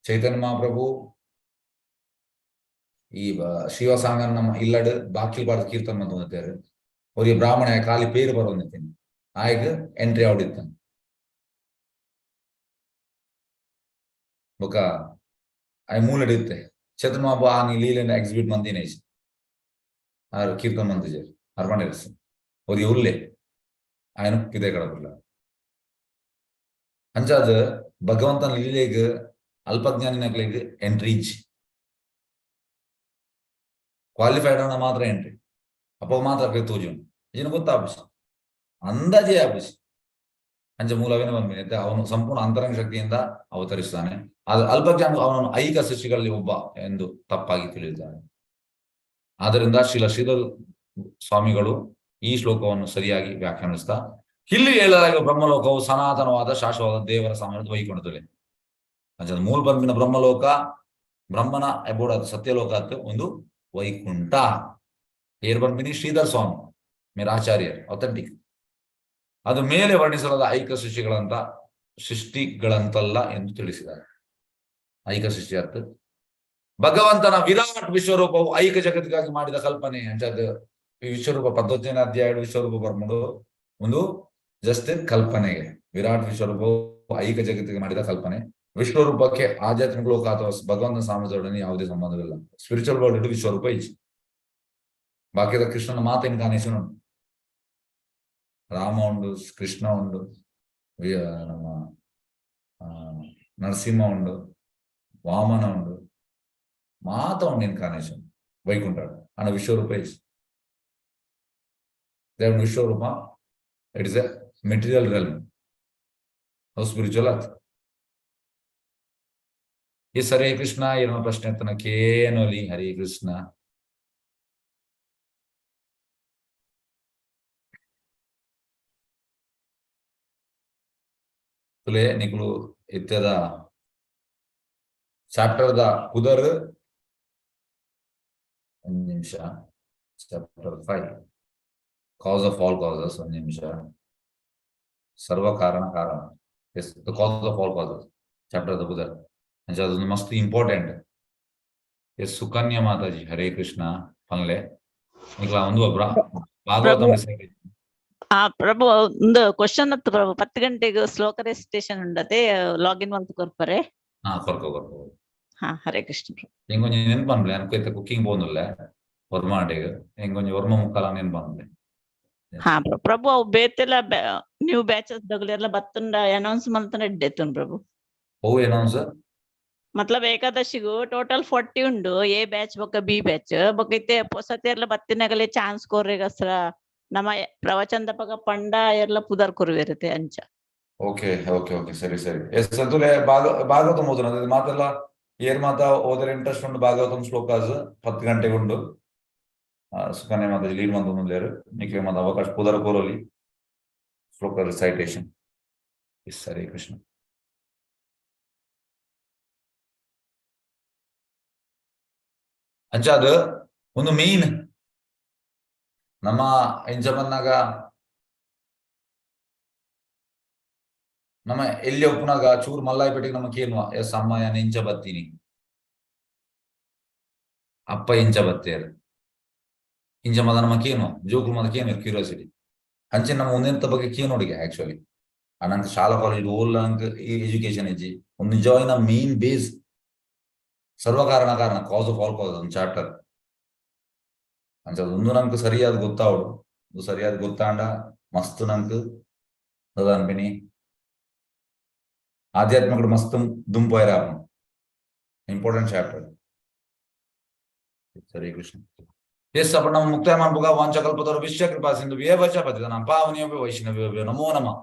ಚೈತನ್ಯ ಮಹಾಪ್ರಭು ಈ ಶ್ರೀವಾಸಾಂಗನ ನಮ್ಮ ಇಲ್ಲಡ್ ಬಾಕಿಲ್ ಬಾರ್ದು ಕೀರ್ತನ ಮಂತೊಂದಿತ್ತೆರ್. ಒರಿ ಬ್ರಾಹ್ಮಣ ಖಾಲಿ ಪೇರು ಬರೊಂದಿತ್ತೇನೆ ಆಯ್ಗ್ ಎಂಟ್ರಿ ಆವಡಿತ್ತಾನೆ. ಬೊಕ ಆಯ್ ಮೂಲೆಡ್ ಇತ್ತೆ ಚೈತನ್ಯ ಮಹಾಪ್ರಭು ಆನಿ ಲೀಲೆನ್ ಎಕ್ಸಿಬಿಟ್ ಮಂತಿನ ಆರ್ ಕೀರ್ತನ ಮಂತಿಜೆರ್ ಆರ್ ಪಂಡೆರ್ ಒರಿ ಉಲ್ಲೆ ಆಯನ ಪಿದೆ ಕಡಪುಲ್ಲ. ಅಂಚಾದ್ ಭಗವಂತನ ಲೀಲೆಗ್ ಅಲ್ಪಜ್ಞಾನಿನಕ್ಲೆಗ್ ಎಂಟ್ರಿ ಇಜ್ಜಿ. ಕ್ವಾಲಿಫೈಡ್ ಆಂಡ ಮಾತ್ರ ಎಂಟ್ರಿ, ಅಪ್ಪ ಮಾತ್ರ ಅಕ್ಲೆಗ್ ತೋಜುಂಡು. ಇಜಿನ ಗೊತ್ತಾಪುಜಿ, ಅಂದಾಜೆ ಆಪುಜಿ. ಅಂಚ ಮೂಲವೇನ ಬಂದ್ಮೇಲೆ ಅವನು ಸಂಪೂರ್ಣ ಅಂತರಂಗ ಶಕ್ತಿಯಿಂದ ಅವತರಿಸುತ್ತಾನೆ. ಆದ್ರೆ ಅಲ್ಪಜ್ಞಾನ ಅವನನ್ನು ಐಕ ಸೃಷ್ಟಿಗಳಲ್ಲಿ ಒಬ್ಬ ಎಂದು ತಪ್ಪಾಗಿ ತಿಳಿಯುತ್ತಾನೆ. ಆದ್ದರಿಂದ ಶ್ರೀಲ ಶ್ರೀಧರ್ ಸ್ವಾಮಿಗಳು ಈ ಶ್ಲೋಕವನ್ನು ಸರಿಯಾಗಿ ವ್ಯಾಖ್ಯಾನಿಸ್ತಾ, ಇಲ್ಲಿ ಹೇಳಲಾಗಿರುವ ಬ್ರಹ್ಮಲೋಕವು ಸನಾತನವಾದ ಶಾಶ್ವತವಾದ ದೇವರ ಸಾಮ್ರಾಜ್ಯ ವೈಕುಂಠದಲ್ಲಿ. ಅಂಚ ಮೂಲ ಬಂದಿನ ಬ್ರಹ್ಮಲೋಕ ಬ್ರಹ್ಮನ ಎಬೋಡ ಸತ್ಯಲೋಕ ಒಂದು ವೈಕುಂಠ. ಏರ್ ಬಂದ್ಬಿನಿ ಶ್ರೀಧರ್ ಸ್ವಾಮಿ ಮೇರ ಆಚಾರ್ಯರು ಅಥೆಂಟಿಕ್. ಅದು ಮೇಲೆ ವರ್ಣಿಸಲಾದ ಐಕ ಸೃಷ್ಟಿಗಳಂತಲ್ಲ ಎಂದು ತಿಳಿಸಿದ್ದಾರೆ. ಐಕ ಸೃಷ್ಟಿ ಅರ್ಥ ಭಗವಂತನ ವಿರಾಟ್ ವಿಶ್ವರೂಪವು ಐಕ ಜಗತ್ತಿಗಾಗಿ ಮಾಡಿದ ಕಲ್ಪನೆ. ಅಂಚದ ಈ ವಿಶ್ವರೂಪ ಪದ್ಧತಿನ ಅಧ್ಯಾಯ ವಿಶ್ವರೂಪ ಬರ್ಮುಡು ಒಂದು ಜಸ್ಟ್ ಕಲ್ಪನೆಗೆ. ವಿರಾಟ್ ವಿಶ್ವರೂಪವು ಐಕ ಜಗತ್ತಿಗೆ ಮಾಡಿದ ಕಲ್ಪನೆ. ವಿಶ್ವರೂಪಕ್ಕೆ ಆಧ್ಯಾತ್ಮಿಕ ಲೋಕ ಅಥವಾ ಭಗವಂತನ ಸಾಮ್ರಾಜ್ಯದೊಡನೆ ಯಾವುದೇ ಸಂಬಂಧವಿಲ್ಲ. ಸ್ಪಿರಿಚುವಲ್ ವರ್ಲ್ಡ್ ವಿಶ್ವರೂಪ ಇಜ್ಜಿ. ಬಾಕಿದ ಕೃಷ್ಣನ ಮಾತ ಇನ್ಕಾರ್ನೇಷನ್ ಉಂಟು. ರಾಮ ಉಂಡು, ಕೃಷ್ಣ ಉಂಡು, ನಮ್ಮ ನರಸಿಂಹ ಉಂಡು, ವಾಮನ ಉಂಡು, ಮಾತ ಉಂಡು ಇನ್ಕಾರ್ನೇಷನ್ ವೈಕುಂಠ. ಅಣ್ಣ ವಿಶ್ವರೂಪ is ದೇವನ ವಿಶ್ವರೂಪ. It is a material realm, how spiritual ಆತ್. ಎಸ್, ಹರೇ ಕೃಷ್ಣ. ಏನೋ ಪ್ರಶ್ನೆ ತನಕೇನೊಲಿ. ಹರೇ ಕೃಷ್ಣ. ತುಲೆ ನಿಕುಲು ಇತ್ಯದ ಚಾಪ್ಟರ್ the ಪುದರ್. ಒಂದ್ ನಿಮಿಷ. Chapter 5, cause of all causes. ಒಂದ್ ನಿಮಿಷ. ಸರ್ವ ಕಾರಣ ಕಾರಣ. Yes, the cause of all causes chapter the ಪುದರ್. ಅಂಚ ಅದೊಂದು ಮಸ್ತ್ ಇಂಪಾರ್ಟೆಂಟ್. ಎಸ್, ಸುಕನ್ಯಾ ಮಾತಾಜಿ, ಹರೇ ಕೃಷ್ಣ. ಪನ್ಲೆ ನಿಕ್ಲ ಒಂದು ಒಬ್ರ ಭಾಗವತಂ. ಆ ಪ್ರಭು, ಒಂದು ಕ್ವಶನ್ ಹತ್ತು ಪ್ರಭು. 10 ಗಂಟೆಗೆ ಶ್ಲೋಕ ರೆಸಿಟೇಷನ್ ಉಂಡತೆ, ಲಾಗಿನ್ ಮಲ್ತ್ ಕೊರ್ಪರೆ. ಹಾ, ಕೊರ್ಕೊ ಕೊರ್ಕೊ. ಹಾ, ಹರೇ ಕೃಷ್ಣ ಪ್ರಭು. ಇಂಕೊಂಜಿ ನೆನ್ಪು ಪನ್ಲೆ. ಅನ್ಕೈತೆ ಕುಕ್ಕಿಂಗ್ ಪೋಂದುಲ್ಲೆ ಒರ್ಮಾಂಡೆಗ್. ಇಂಕೊಂಜಿ ಒರ್ಮ ಮುಕ್ಕಾಲ ನೆನ್ಪು ಪನ್ಲೆ. ಹಾ ಪ್ರಭು. ಪ್ರಭು, ಅವು ಬೇತೆಲ್ಲ ನ್ಯೂ ಬ್ಯಾಚಸ್ ದಗುಲೆಲ್ಲ ಬತ್ತುಂಡ ಅನೌನ್ಸ್ ಮಲ್ತನ ಎಡ್ಡೆತ್ತುಂಡು ಪ್ರಭು. ಓ ಅನೌನ್ಸ್? ಮತ್ಲಬ್ ಏಕಾದಶಿಗು ಟೋಟಲ್ 40 ಉಂಡು, ಎ ಬ್ಯಾಚ್ ಬೊಕ್ಕ ಬಿ ಬ್ಯಾಚ್. ಬೊಕ್ಕ ಇತ್ತೆ ಪೊಸತೇರ್ಲ ಬತ್ತಿನಗಲೆ ಚಾನ್ಸ್ ಕೊರ್ರೆಗಸ್ರ ನಮ್ಮ ಪ್ರವಚನದ ಪಂಡ ಎರ್ಲ ಪುದರ್ ಕೊರುವೆರುತ್ತೆ ಅಂಚ. ಓಕೆ ಓಕೆ ಓಕೆ, ಸರಿ ಸರಿ. ಎಸ್, ತುಲೆ ಭಾಗವತಂ ಓದುನ ಮಾತೆಲ್ಲ ಏರ್ ಮಾತ ಓದರೆ ಇಂಟ್ರೆಸ್ಟ್ ಉಂಡು. ಭಾಗವತಂ ಶ್ಲೋಕಾಸ್ 10 ಗಂಟೆಗೆ ಉಂಡು. ಸುಕನ್ಯಾ ಮಾತಾಜಿ ಲೀಡ್ ಮಂತೊಂದುಲ್ಲೆರ್. ನಿಕ್ಲೆ ಮಾತ ಅವಕಾಶ ಪುದರ್ ಕೊರೊಲಿ ಶ್ಲೋಕ ರಿಸೈಟೇಷನ್. ಎಸ್, ಹರೇ ಕೃಷ್ಣ. ಅಂಚಾದ್ ಒಂದು ಮೇನ್ ನಮ್ಮ ಎಂಚ ಬನ್ನಗ ನಮ್ಮ ಎಲ್ಲಿ ಒಪ್ಪುನಾಗ ಚೂರು ಮಲ್ಲಾಯಿಪೇಟೆಗೆ ನಮ್ಮ ಕೇನುವ, ಎಸ್ ಅಮ್ಮ ಯಾನ್ ಎಂಚ ಬತ್ತೀನಿ, ಅಪ್ಪ ಎಂಚ ಬತ್ತೇರು, ಇಂಚ ಮದ ನಮ್ಮ ಕೇನುವ, ಜೋಕುಲು ಮದ ಕೇನು ಕ್ಯೂರಿಯಾಸಿಟಿ. ಅಂಚೆ ನಮ್ಮ ಒಂದೆಂತ ಬಗ್ಗೆ ಕೇನೋಡಿಗೆ ಆಕ್ಚುಲಿ ನಂಗೆ ಶಾಲಾ ಕಾಲೇಜ್ ಓಲ್ ನಂಗೆ ಎಜುಕೇಶನ್ ಇಜ್ಜಿ. ಒಂದು ನಿಜವಾದ ಮೇನ್ ಬೇಸ್ ಸರ್ವ ಕಾರಣ ಕಾರಣ, ಕಾಸ್ ಆಫ್ ಆಲ್ ಕಾಸ್ ಒಂದು ಚಾಪ್ಟರ್. ಅಂಚ ಒಂದು ನಂಗೆ ಸರಿಯಾದ ಗೊತ್ತಾವಡು. ಒಂದು ಸರಿಯಾದ ಗೊತ್ತಾಂಡ ಮಸ್ತ್ ನಂಗೆ ಅನ್ಪಿನಿ ಆಧ್ಯಾತ್ಮಿಕ ಮಸ್ತ್ ದುಂಪೋಯರ. Important chapter. Hare Krishna. Yes, ಅಪ್ಪ ನಮ್ಮ ಮುಕ್ತಾಯ ಮನ್ಪುಗ. ವಾಂಚಕಲ್ಪತರು ವಿಶ್ವ ಕೃಪಾ ಸಿಂಧು ಏವ ಚ ಪತಿತಾನಾಂ ಪಾವನೇಭ್ಯೋ ವೈಷ್ಣವೇಭ್ಯೋ ನಮೋ ನಮಃ.